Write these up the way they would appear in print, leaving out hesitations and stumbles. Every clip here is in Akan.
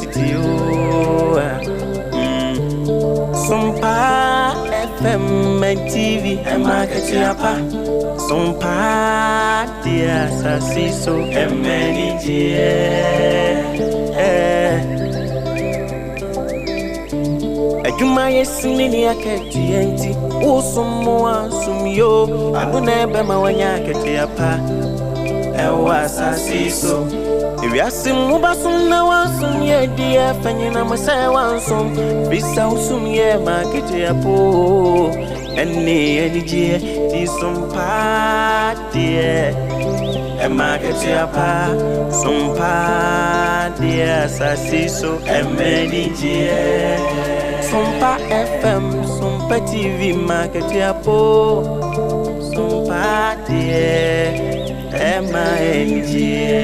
titi o. Sompa FM and TV ɛma akatua pa. Sompa deɛ asase so ɛma anigyeɛ. Adwuma yɛ sini ne akatua nti wosom mo ansom yo ɛno na ɛbɛma wanya akatua pa ɛwɔ asase so. Ewiase mu basom na wansom yɛ deɛ fa nyinam sɛ wansom bisa wosom yɛ ma akatua po ɛne anigyeɛ ti som paa deɛ ɛma akatua pa som paa deɛ asase so ɛma anigyeɛ Sompa FM Sompa TV ma akatua po Sompa deɛ ɛma anigyeɛ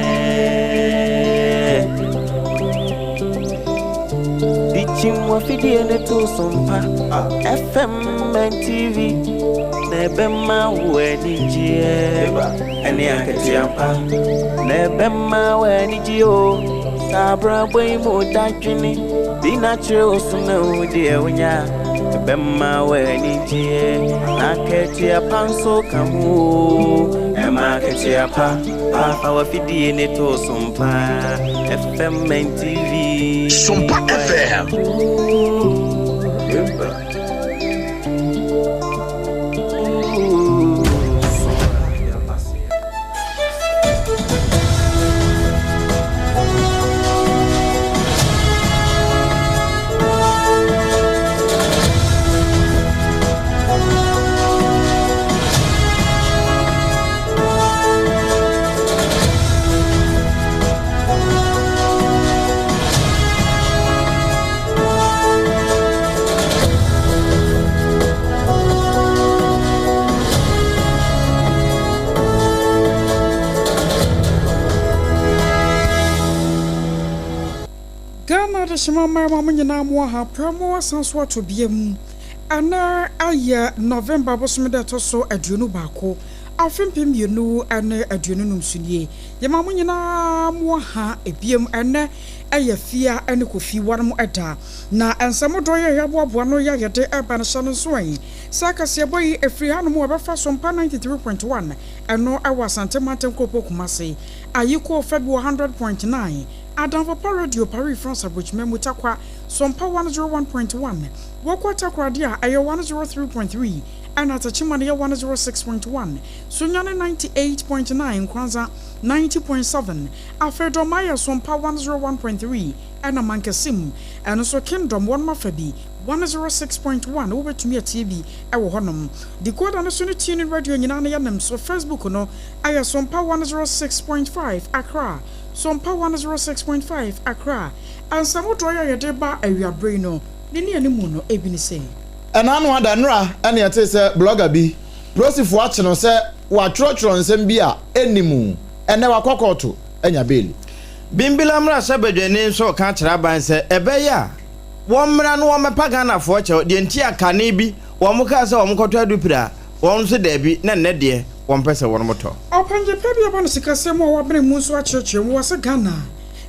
Dikyim wafidie ne to Sompa FM and TV na ɛbɛma wo anigyeɛ ɛne akatua pa na ɛbɛma wo anigyeɛ o saa abrabɔ yi mu dadwene bi na kyerɛ wo so na wo deɛ wonya ɛbɛma wo anigyeɛ na akatua pa nso ka ho o ɛma akatua pa pa wafidie ne to Sompa FM and TV Sompa FM. Ghana adehyema mmarima mo nyinaa mo aha pra mo asan so ato biam ɛnɛ ayɛ November bosome da ɛtɔ so 21 afe 2025 so nie yɛma mo nyinaa mo aha biam ɛnɛ ɛyɛ fia ɛne kofi wɔnom ɛda na nsɛm dɔ yɛ yɛaboaboa no yɛ yɛde ɛba no hyɛ no nso ɛyi saa kaseɛbɔ yi ɛfiri hanom wɔbɛfa so mpa 93.1 ɛno ɛwɔ Asante Mantam Kuropɔn Kumase Ayiko Fɛbi wɔ 100.9 Adamfo Pa Radio Paris France Abokyima mu Takwa Sompa 101.1 Wɔkɔ Takoradi a ɛyɛ 103.3 ɛna Techiman yɛ 106.1 Sunyani 98.9 Nkranza 90.7 Afei Dɔma yɛ Sompa 101.3 ɛna Mankasim ɛno nso Kingdom wɔn afa bi 106.1 wobɛtumi atie bi ɛwɔ hɔnom decoder no so ne tuning radio nyinaa no yɛnem so Facebook no ayɛ Sompa 106.5 Accra Sompa 106.5 Accra ansamodoɔ yɛ yɛde ba awiabere no ne ne animu no ebi ne sɛ ɛna ano ada nnora ɛne ɛte sɛ blogger bi polisifoɔ akye no sɛ watwerɛtwerɛ nsɛm bi a ɛnni mu ɛnɛ wakɔ kɔɔto anya bail. Bimbila mmarahyɛbadwani nso ka kyerɛ aban sɛ ɛbɛyɛ a wɔmmra no wɔmmɛpa Ghanafoɔ kyɛw deɛ nti a kane bi wɔn kaa sɛ wɔn kɔtɔ adupire a wɔn nso daabi na nnɛ deɛ wɔmpɛ sɛ wɔn tɔ. Ɔpɛngye pa bi aba no sikasɛm a wabene mu nso akyerɛkyerɛ mu wɔ sɛ Ghana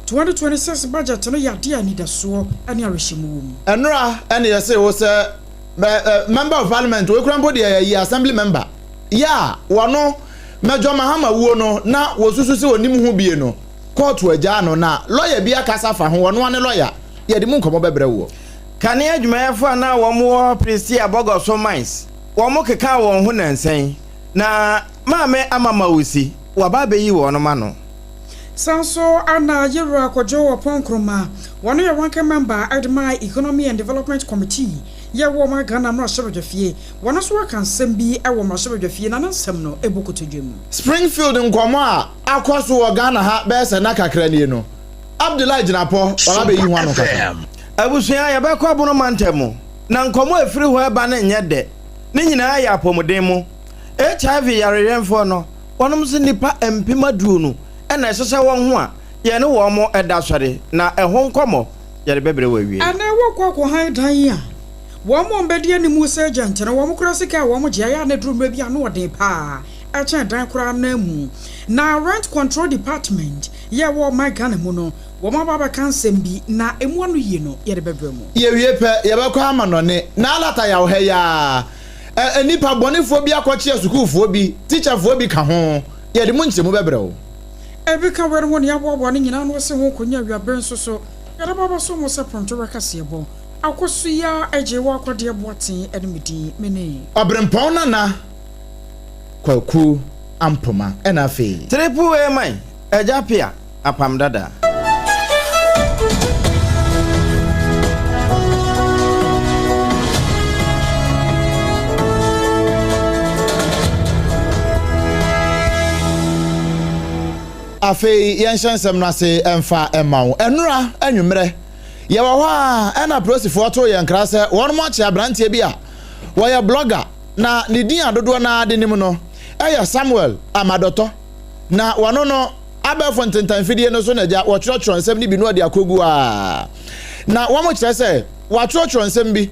2026 budget no yɛ adeɛ a anidasoɔ ne awerɛhyɛmu wɔ mu. Ɛnora ɛne yɛse wo sɛ member of parliament wekura mpo deɛ yɛyi assembly member yɛ a wɔno Major Mahama wuo no na wɔsusu sɛ onim ho bie no kɔɔto agyaa no na lɔya bi akasa fa ho wɔno ane lɔya yɛde mu nkɔmmɔ bɛbrɛ woɔ. Kane adwumayɛfoɔ a na wɔn wɔ Prestea Bɔgɔso Mines wɔn keka wɔn ho nansɛn na maame ama Mawusi waba abɛyi wɔn ma no. San so ana yɛwura Akɔdwo Ɔpɔn Nkrumah wɔno yɛ ranking member ɛde ma Economy and Development Committee yɛwɔ ma Ghana mmarahyɛbadwafie wɔno nso aka nsɛm bi ɛwɔ mmarahyɛbadwafie na ne nsɛm no ɛbu kotodwe mu. Springfield nkɔmmɔ a akɔ so wɔ Ghana ha bɛyɛ sɛ na kakra nie no Abdullahi Gyinapɔ waba bɛyi ho ano kasa. Abusua yɛbɛkɔ Abono mantam mu na nkɔmmɔ a ɛfiri hɔ ɛba no nyɛ dɛ ne nyinaa yɛ apɔmuden mu HIV yareyɛmfoɔ no wɔnom nso nnipa 20,000 ɛna ɛhyehyɛ wɔn ho a yɛne wɔn mo ɛda sɔre na ɛho nkɔmmɔ yɛde bɛbrɛ wɔ awie. Ɛnɛ wɔkɔ akɔhan dan a wɔn mo mbɛdi anim sɛ agent no wɔn kora sika a wɔn gye ayɛ a na duru mmerɛ bi ano ɔden paa ɛkyɛn dan koraa nan mu na Rent Control Department yɛ wɔ ɔman Ghana mu no. Wɔn aba abɛka nsɛm bi, na emu ano yie no, yɛde bɛbrɛ mo. Yɛwie pɛ, yɛbɛkɔ amanɔne. Na alata yaw ha yi ara. Ɛ, nnipa bɔnefoɔ bi akɔkye asukuufoɔ bi, tikyafoɔ bi ka ho. Yɛde mu nkyerɛmu bɛbrɛ wo. Ebi ka wɛre ho nea aboaboa ne nyinaa ano ɔse ho nkonya awiabere nso so yɛde ba abɛso mo sɛ prɔmtowerɛ kaseɛbɔ. Akɔso yi ara gyee wɔ akɔdeɛ Boateng ne me din me ne. Ɔberempɔn Nana Kwaku Ampoma ɛna afei. Triple A man, Agya Pia, Apam Dada. Afei yɛnhyɛ nsɛm no ase mfa mma wo. Ɛnora anwummerɛ, yɛwɔ hɔ a ɛna apolisifoɔ too yɛn nkra sɛ wɔnom akye aberanteɛ bi a wɔyɛ blogger na ne din a dodoɔ no ara de nim no yɛ Samuel Amadɔtɔ. Na wɔno no, abɛɛfo ntentan mfidie no so na agya wɔtwerɛtwerɛ nsɛm no bi na wɔde akɔgu a. Na wɔn kyerɛ sɛ wɔatwerɛtwerɛ nsɛm bi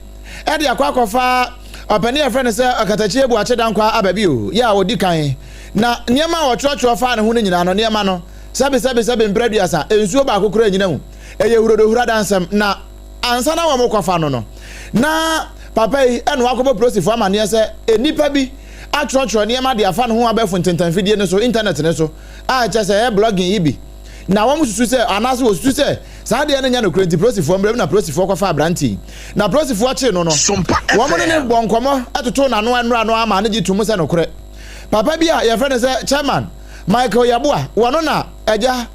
de akɔ akɔfa ɔpanin a yɛfrɛ no sɛ Ɔkatakyie Boakye Dankwah aba bio, yɛ a ɔdi kan. Na nneɛma a wɔtwerɛtwerɛ faa ne ho no nyinaa no, nneɛma no, sɛbesɛbesɛbe mprɛ aduasa, nsuo baako koraa nnyina mu. Ɛyɛ hurodohurada nsɛm. Na ansa na wɔrekɔfa no no, na papa yi na wakɔbɔ polisifoɔ amanneɛ sɛ nnipa bi atwerɛtwerɛ nneɛma de afa ne ho abɛɛfo ntentanfidie no so, intanɛt no so, a kyerɛ sɛ ɛyɛ blogging yi bi. Na wɔsusu sɛ, anaasɛ wɔsusu sɛ, saa adeɛ no nyɛ nokorɛ nti polisifoɔ mmra mu na polisifoɔ kɔfaa aberanteɛ yi. Na polisifoɔ kyee no no, wɔn ne no bɔɔ nkɔmmɔ totoo n'ano nnora no ara maa no gye toom sɛ nokorɛ. Papa bi a yɛfrɛ no sɛ Chairman Michael Yeboah, wɔno na agya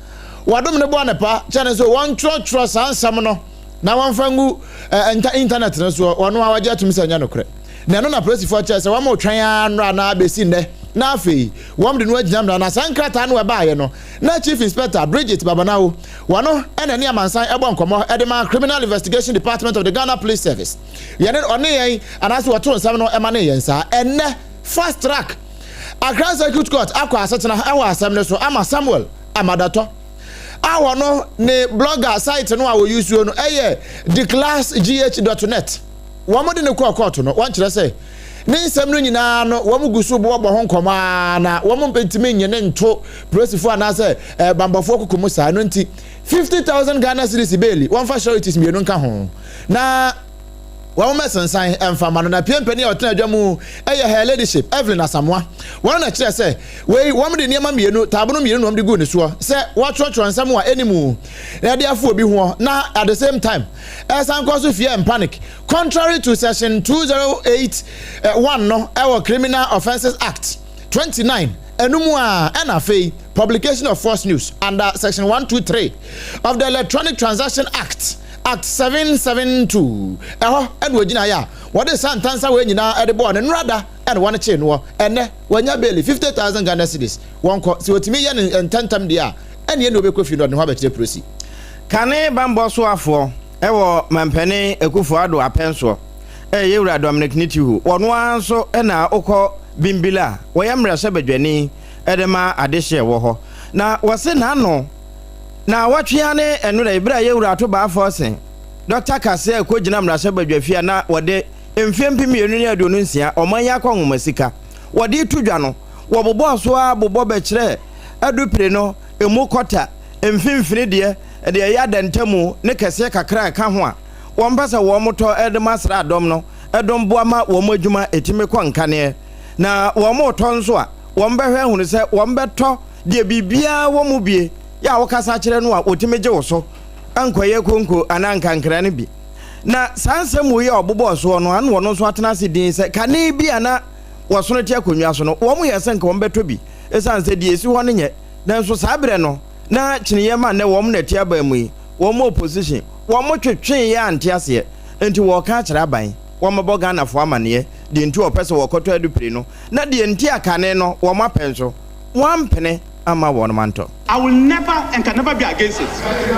wɔadom no bɔɔ ne pa kyɛ no sɛ wɔntwerɛtwerɛ saa nsɛm no na wɔmfa ngu nta intanɛt no soɔ, wɔno a wɔagye atom sɛ ɛnyɛ nokorɛ. Na ɛno na polisifoɔ kyerɛ sɛ wɔretwɛn ara nnora no ara bɛsi nnɛ na afei wɔde no agyina mmara no. Na saa nkrataa no ɛbaeɛ no, na Chief Inspector Bridget Babanawo, wɔno na ɛne amansan ɛbɔ nkɔmmɔ de ma Criminal Investigation Department of the Ghana Police Service. Yɛne ɔne yɛn anaasɛ wɔto nsɛm no ɛma ne yɛn saa. Ɛnnɛ Fast Track Accra Circuit Court akɔ asetena wɔ asɛm no so ama Samuel Amadatɔ a ɔno ne blogger site no a wɔyusuo no yɛ theclassgh dot net. Wɔn de no kɔɔ kɔɔto no, wɔn kyerɛ sɛ ne nsɛm no nyinaa no wɔn gu so bɔbɔ ho nkɔmɔ ara na wɔn ntumi nye ne nto polisifoɔ anaasɛ eh, bambɔfoɔ koko mu saa. Ɛno nti 50,000 Ghana cedis beeli, wɔmfa sureties mmienu nka ho na Wɔn mmɛsensan mfa mma no. Na pie mpanin a ɔtena adwa mu yɛ Her Ladyship Evelyn Asamoah. Wɔn na kyerɛ sɛ wei wɔn de nneɛma mmienu, taabono mmienu na wɔn de guu ne soɔ sɛ wɔatwerɛtwerɛ nsɛm a ɛnni mu na ɛde afo obi hoɔ na at the same time ɛsan kɔ so fear and panic contrary to section 208 1 no ɛwɔ Criminal Offences Act 29 ɛno mu a ɛna afei publication of false news under section 123 of the Electronic Transaction Act Act 772, Ɛhɔ na ogyinae a wɔde saa ntansa wei nyinaa de bɔɔ no nnora da na wɔn kyee noɔ. Ɛnnɛ, wanya beeli, 50,000 Ghana cedis. Wɔnkɔ. Sɛ wɔtumi yɛ no ntɛntɛm deɛ a, ɛnneɛ na ɔbɛkɔ fie na ɔde ne ho abɛkyerɛ polisi. Kane bammɔ soafoɔ wɔ Mampanin Akuffo Addo apɛnsoɔ yɛ Yewura Dominic Nitihu. Ɔno ara nso na ɔkɔ Bimbila a wɔyɛ mmarahyɛbadwani de ma adehyeɛ wɔ hɔ. Na wɔse n'ano Naawɔtwe ara ne nnora yi, bere a Yɛn Wura Ato Baa Forson, Dɔkta Kaseɛ rekɔgyina mmarahyɛbadwafie a na wɔde mfeɛ 2026 ɔman yi akɔnhoma sika wɔde reto dwa no, wɔbobɔɔ so ara bobɔ bɛkyerɛɛ adupire no emu kɔta, mfimfini deɛ, deɛ ɛyɛ adantamu ne kɛseɛ kakra a ɛka ho a wɔmpɛ sɛ wɔtɔ de ma asraadɔm no dom boa ma wɔn adwuma tumi kɔ nkaneɛ. Na wɔretɔ nso a, wɔbɛhwɛ ahunu sɛ wɔbɛtɔ deɛ biribiara wɔ mu bie yɛ a wokasa kyerɛ no a ɔtumi gye wo so nkɔyɛ konko anaa nkankra no bi. Na saa nsɛm wei a ɔbobɔɔ soɔ no, ano ɔno nso atena ase dinn sɛ kane bi a na wɔsono te akonnwa so no, wɔn yɛ sɛ nka wɔn bɛtɔ bi ɛsiane sɛ deɛ ɛsi hɔ no nyɛ. Nanso saa berɛ no, na kyiniiɛ ma nnɛ wɔn na ɛte aban mu yi, wɔn opposition, wɔn twetweeɛ ante aseɛ. Enti wɔreka akyerɛ aban, wɔmmɛbɔ Ghanafoɔ amaneɛ deɛ nti wɔpɛ sɛ wɔkɔtɔ adupire no, na deɛ nti a kane no wɔn apɛ nso. Wɔampene amma wɔnom antɔ. I will never and can never be against it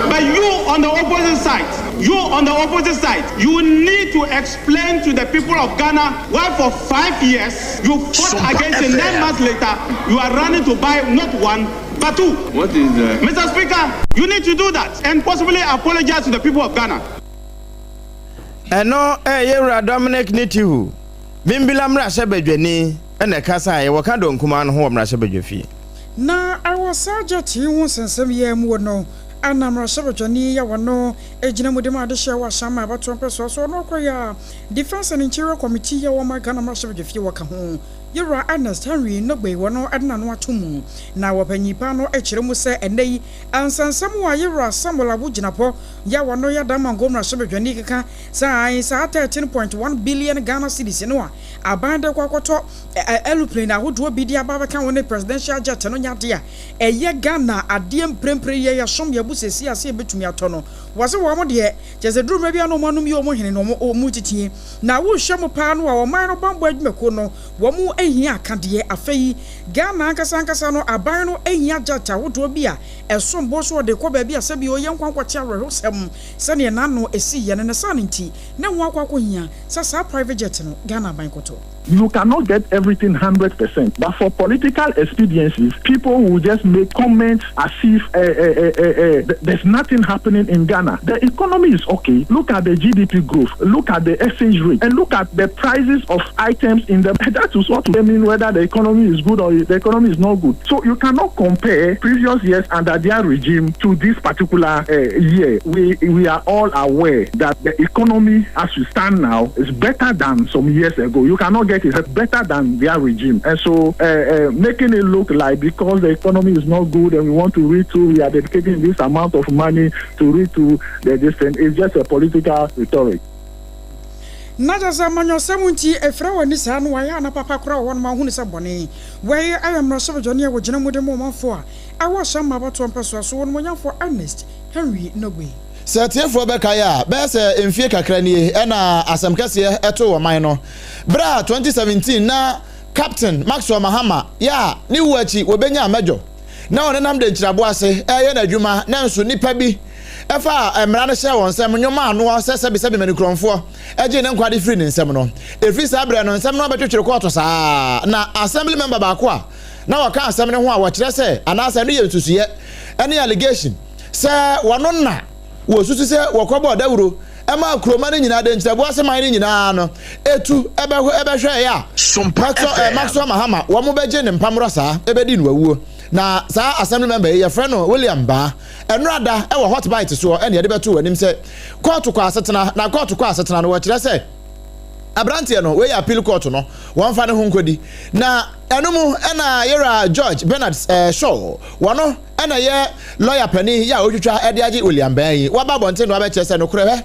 but you on the opposite side you on the opposite side you need to explain to the people of Ghana why for five years you fought against it nine months later you are running to buy not one but two. What is the. Mr. Speaker, you need to do that and possibly apologize to the people of Ghana. Ɛno ɛyɛ Wura Dominic Nitihu, Bimbila mmarahyɛbadwani na ɛkasaeɛ wɔ Kado Nkumaa no ho wɔ mmarahyɛbadwafie. Na wɔ saa gyata yi ho nsɛnsɛm yi ara mu no, Ana mmarahyɛbadwani yi a wɔno gyina mu de ma adehyeɛ wɔ Ahyɛnma abatoɔ mpɛsoa so ɔno ɔkɔyɛ a Defence and Interior Committee yi a wɔma Ghana mmarahyɛbadwafie wɔka ho Yewura Ernest Henry Norgbey wɔno de n'ano ato mu na wɔpanyin paa no kyerɛ mu sɛ ɛnnɛ yi ansansɛm a Yewura Samuel Abu Jinapor yi a wɔno yɛ Damango mmarahyɛbadwani keka sɛ ae saa 13.1 billion Ghana cedis no a aban de kɔ akɔtɔ aeroplane ahodoɔ bi de aba abɛka ho ne presidential jet no nyɛ adeɛ a ɛyɛ Ghana adeɛ mprempren yi a yɛsom yɛn bo seesei a sɛ yɛbɛtumi atɔ no. Wɔse wɔn deɛ, kyerɛ sɛ duru mmerɛ bi a na wɔn anom yɛ wɔn hene na wɔn tetie. Na wohwɛ mu paa no a ɔman no bammɔ adwumakuo no wɔn hia akadeɛ. Afei Ghana ankasa ankasa no aban no hia jet ahodoɔ bi a ɛsom bo so wɔde kɔ baabi a sɛbi ɔyɛ nkwa nkɔte awerɛhosɛm sɛdeɛ n'ano siiɛ no. Ne saa no nti na ɛho akɔ akɔhia sɛ saa private jet no Ghana aban kɔtɔ. You cannot get everything 100%, but for political expediencies, people will just make comments as if uh, uh, uh, there's nothing happening in Ghana. The economy is okay. Look at the GDP growth, look at the exchange rate, and look at the prices of items in the. That is what determine whether the economy is good or the economy is not good. So you cannot compare previous years under their regime to this particular year. We are all aware that the economy as we stand now is better than some years ago. You cannot get it better than their regime. And so making it look like because the economy is not good and we want to retool, we are dedicating this amount of money to retool the this thing is just a political rhetoric. Na kyerɛ sɛ amanyɔsɛm nti ɛfira w'ani saa no wayɛ ana papa koraa wɔ hɔ nom ahunu sɛ bɔne wei ayɛ mmarahyɛbadwani a wɔgyina mu de ma ɔmanfoɔ a ɛwɔ Ahyɛmma abatoɔ mpɛsoa so Onimuonyamfoɔ Ernest Henry Norgbey. Sɛ atiefoɔ bɛkae a, bɛyɛ sɛ mfie kakra nie na asɛm kɛseɛ too ɔman no berɛ a 2017 na Captain Maxwell Mahama yɛ a ne wuo akyi wɔbɛnyaa Major na ɔnenam Denkyiraboɔ ase reyɛ n'adwuma nanso nnipa bi faa mmara no hyɛɛ wɔn nsam nwomaa noɔ sɛ sɛbesɛbe manikorɔnfoɔ gyee ne nkwa de firii ne nsam no. Ɛfiri saa berɛ no nsɛm no abɛtwetwere kɔɔto saa ara na Assembly member baako a na ɔka asɛm no ho a wɔkyerɛ sɛ anaasɛ ɛno yɛ nsusuiɛ ne allegation sɛ wɔno na wɔsusu sɛ wɔkɔbɔɔ dawuro maa kuroma no nyinaa, Denkyerɛbo ase man no nyinaa no tu bɛhwɛeɛ a Maxwell, Maxwell Mahama wɔn bɛgye ne mpamorɔ saa bɛdi no awuo. Na saa assembly member yi yɛfrɛ no William Baa. Ɛnora da wɔ Hot Bite soɔ ɛne yɛde bɛto w'anim sɛ kɔɔto kɔ asetena na kɔɔto kɔ asetena no wɔkyerɛ sɛ aberanteɛ no wei yɛ appeal court no wɔmfa ne ho nkɔdi na ɛno mu ɛna yɛwura George Bernard Shaw wɔno ɛna ɛyɛ lɔya panin yi a ɔretwitwa de agye William Bɛn yi, waba abɔnten na wabɛkyerɛ sɛ nokorɛ hwɛ,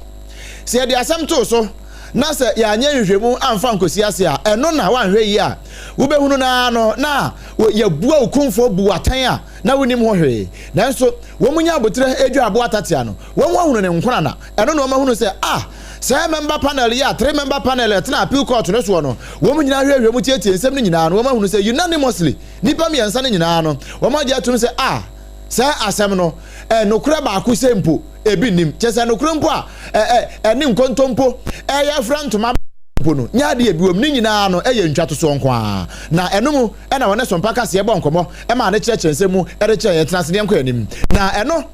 sɛ yɛde asɛm too so na sɛ yɛanyɛ nhwehwɛmu amfa ankɔsi ase a, ɛno na woanhwɛ yie a wobɛhunu no ara no na yɛabua wo kumfɔ bu wo atɛn a na wonnim ho hwee. Nanso wɔn nya aboterɛ dwa aboa tatea no, wɔn ahunu ne nkonana, ɛno na wɔn ahunu sɛ ah, saa member panel yi a three member panel a ɛtena appeal court no soɔ no, wɔn nyinaa hwɛhwɛ mu tietie nsɛm no nyinaa no, wɔn ahunu sɛ unanimously Nnipa mmiɛnsa no nyinaa no, wɔagye atom sɛ, a saa asɛm no, ɛ, nokorɛ baako sɛ mpo, ebi nnim. Kyerɛ sɛ, nokorɛ mpo a, ɛ, ɛ, ɛne nkontompo ɛyɛ afira ntoma mpo no, nyɛ adeɛ ebi wom. Ne nyinaa no yɛ ntwatosoɔ nko ara. Na ɛno mu na wɔne Sompa Kaseɛ bɔ nkɔmmɔ maa no kyerɛkyerɛ nsɛm mu de kyerɛ yɛn. Tena ase na yɛnkɔ yɛn anim. Na ɛno.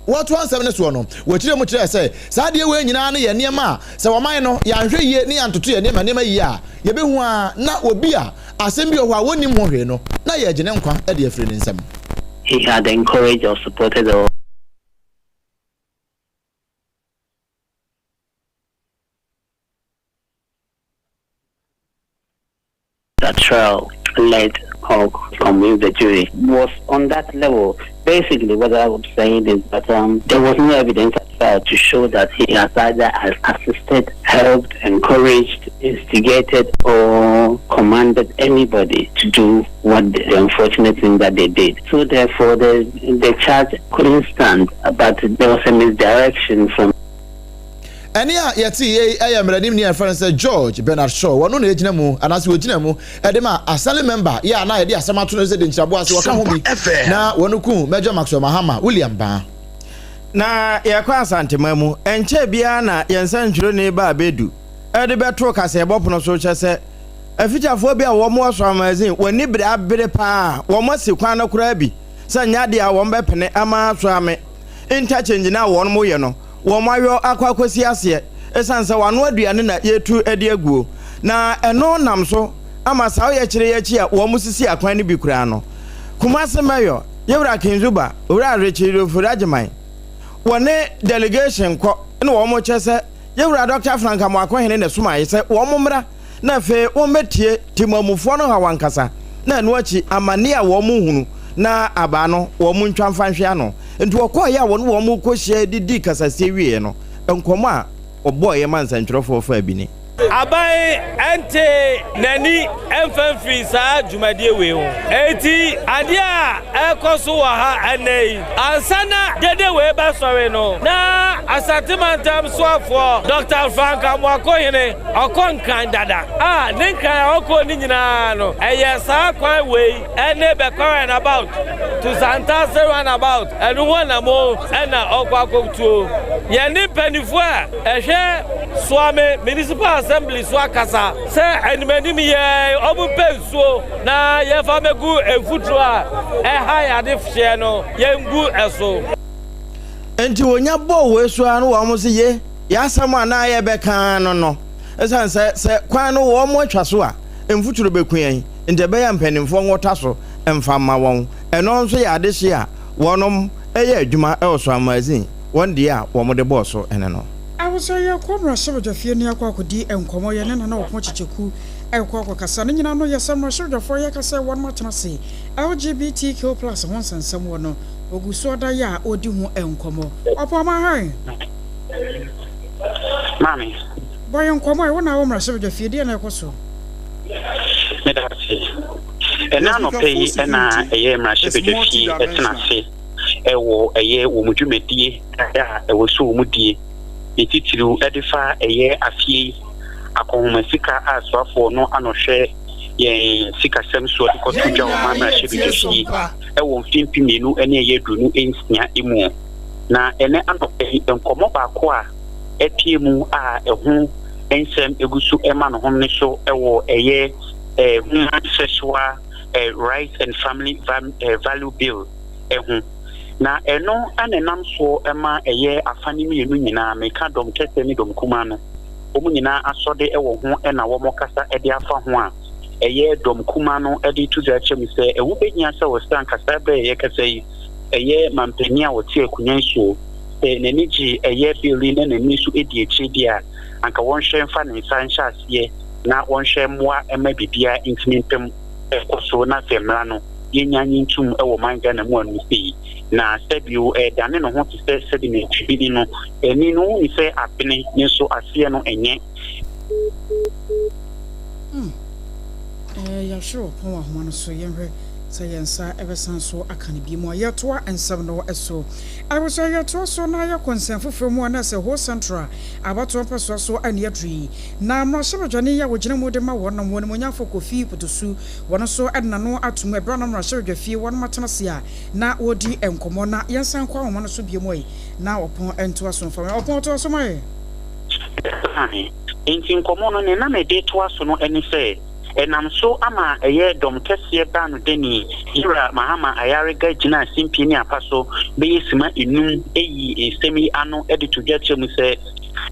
Wɔtoa nsɛm no soɔ no, wɔkyerɛɛ mu kyerɛɛ sɛ saa adeɛ wei nyinaa no yɛ nneɛma a sɛ ɔman no yɛanhwɛ yie ne yɛantoto yɛn nneɛma nneɛma yie a, yɛbɛhu ara na obi a asɛm bi wɔ hɔ a wɔnnim ho hwee no, na yɛregye ne nkwa de afiri ne nsam. He had encouraged or supported or. That trial led or convinced the jury was on that level. Basically, what I was saying is that um, there was no evidence at trial to show that he has either assisted, helped, encouraged, instigated, or commanded anybody to do what the, the unfortunate thing that they did. So therefore, the, the charge couldn't stand, but there was a misdirection from Ɛnne a yɛtee yi yɛ mmaranimni a yɛfrɛ no sɛ George Bernard Shaw. Ɔno na egyina mu anaasɛ ogyina mu de ma Assembly member yɛ a na yɛde asɛm ato no sɛ Denkyiraboa ase wɔka ho bi na wɔn kum Major Maxwell Mahama William Baa. Na yɛkɔ Asanteman mu, ɛnkyɛɛ biara na yɛn nsɛntwerɛni baa bɛdu de bɛtoo kaseɛbɔ pono so kyɛ sɛ afikyafoɔ bi a wɔn wɔ Soa Magazine wɔn ani bere abere paa, wɔn asi kwan no koraa bi sɛ nyɛ adeɛ a wɔn bɛpene ama Soame interchange no a wɔn yɛ no wɔn ayɔ akɔ akɔsi aseɛ ɛsiane sɛ wɔano aduane na yɛtu de aguo na ɛno nam so ama saa ɔyɛkyerɛ yi akyi a wɔn sisi akwan no bi koraa no. Kumasi Mayor. Yɛwura Kinzuba, Owura Richard Ofori Agyeman, wɔne delegation kɔ na wɔn kyɛ sɛ Yɛwura Dɔkta Frank Amoakohene na ɛsomaeɛ sɛ wɔn mmra na afei wɔmmɛtie temamufoɔ no haw ankasa na ɛno akyi amanneɛ a wɔn hunu na abaa no wɔn ntwa mfa nhwe ano. Nti wɔkɔeɛ a wɔne wɔn kɔhyia didii kasasie wieɛ no, nkɔmmɔ a wɔbɔeɛ ma nsɛntwerɛfoɔ faa bi ni. Aban ntee n'ani mfa mfirii saa dwumadie wei ho. Enti adeɛ a ɛrekɔ so wɔ ha ɛnnɛ yi, ansa na dede wei bɛsɔre no, na Asante Mantam soafoɔ Dɔkta Frank Amoakohene ɔkɔ Nkran dada, a ne Nkran a ɔkɔɔ ne nyinaa no, ɛyɛ saa kwan wei ne Bɛkwa Runabout to Santase Runabout, ɛno ho anammɔn na ɔrekɔ akɔtuo. Yɛne mpanimfoɔ a ɛhwɛ Suame Municipal Assembly so akasa sɛ animanim yɛn ɔmo mpɛ nsuo na yɛmfa mɛgu mfuturo a ɛha yɛn adehyeɛ no yɛngu ɛso. Enti wɔnya bɔɔ wei so ara no wɔn se ye, yɛ asɛm a na yɛbɛka ara no no, ɛsiane sɛ sɛ kwan no wɔn atwa so a, mfuturo bɛku yɛn, nti ɛbɛyɛ a mpanimfoɔ nwɔta so mfa mma wɔn. Ɛno nso yɛ adehyeɛ a wɔnom yɛ adwuma wɔ so amazing. Wɔn deɛ a wɔn de bɔɔ so ne no. Abusua yɛkɔ mmarahyɛbadwafie no yɛakɔ akɔdi nkɔmmɔ yɛne Nana Ɔko Kyekyeku ɛrekɔ akɔkasa ne nyinaa no yɛ sɛ mmarahyɛbadwafoɔ yɛka sɛ wɔnom atena ase LGBTQ plus ho nsɛnsɛm wɔ no ɔgu so ada yɛ a ɔredi ho nkɔmmɔ Ɔpɔn ma han. Maame. Bɔ yɛn nkɔmmɔ ɛ wo na wɔ mmarahyɛbadwafie deɛ na ɛkɔ so. Meda ase. Ɛnɛ anɔpa yi na ɛyɛ mmarahyɛbadwafie ɛtena ase. wɔ ɛyɛ wɔn dwumadie a ɛwɔ sɛ wɔn die, ne titiriw de fa ɛyɛ afie yi akɔnhoma sika a soafoɔ no ano hwɛ yɛn sikasɛm soɔ de kɔto dwa wɔ man mmarahyɛbadwafie wɔ mfeɛ 2026 mu. Na ɛnɛ anɔpa yi nkɔmmɔ baako a apue mu a ɛho nsɛm gu so ma no home no so wɔ ɛyɛ Human Sexual Rights and Family Value Bill ho. Na ɛno na ɛnam soɔ ma ɛyɛ afa no mmienu nyinaa, meka dɔm kɛseɛ ne dɔm kumaa no, wɔn nyinaa asɔde wɔ ho na wɔkasa de afa ho a, ɛyɛ dɔm kumaa no de to dwa kyerɛ mu sɛ ɛho bɛhia sɛ ɔsɛ anka saa berɛ a yɛrekasa yi, ɛyɛ mampanin a ɔte akonnwa yi soɔ, sɛ n'ani gye ɛyɛ bill yi na n'ani nso di akyire deɛ a, anka wɔnhwɛ mfa ne nsa nhyɛ aseɛ na wɔnhwɛ mmoa mma biribiara ntumi mpem nkɔ so na afei mmara no yɛnnya nye ntom wɔ ɔman Ghana mu ano sei. Na sɛbio ɛredane ne ho te sɛ sɛde nantwibini no ani no wohu sɛ abene ne nso aseɛ no ɛnyɛ. Hmm. Eh, yɛahwere ɔpɔn wɔ ahoma no so. Yɛnhwɛ sɛ yɛn nsa bɛsan so aka no bio mu a. Yɛtoa nsɛm no so. Abusua, yɛtoa so na yɛkɔ nsɛm foforɔ mu a na sɛ Ho Central abatoɔ mpɛsoa so ne aduru yi. Na mmarahyɛbadwani yi a wɔgyina mu de ma wɔnom, wɔn animuonyamfoɔ Kofi Putusu, wɔn nso de n'ano ato mu ɛberɛ a na mmarahyɛbadwafie wɔnom atena ase a na wɔredi nkɔmmɔ. Na yɛnsan nkɔ ahoma no so bio mu ɛ, na Ɔpɔn ntoa so mfa ma yɛn. Ɔpɔn, toa so ma yɛn. Aane. Enti nkɔmmɔ no, nea na mede retoa so no ne sɛ, ɛnam so ama ɛyɛ dɔm kɛseɛ baa no dani, Yewura Mahama Ayariga gyinaa simpie ne apa so bɛyɛ sima nnum yii nsɛm yi ano de to dwa kyerɛ mu sɛ,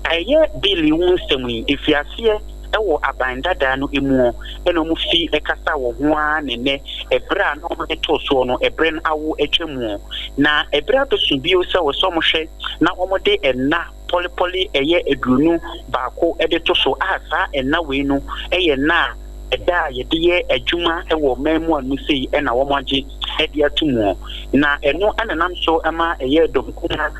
Ɛyɛ Bill yi ho nsɛm yi, ɛfiri aseɛ wɔ aban dadaa no muo na wɔn fi kasa wɔ ho ara ne nnɛ ɛberɛ a na wɔn de too soɔ no ɛberɛ no awo atwa muo. Na ɛberɛ abɛso bio sɛ wɔ sɛ wɔn hwɛ na wɔn de nna pɔlepɔle ɛyɛ 21 de to so a saa nna wei no yɛ nna a ɛda a yɛde yɛ adwuma wɔ ɔman mu ano sei na wɔagye de ato mu. Na ɛno na ɛnam so ma ɛyɛ dɔm kumaa,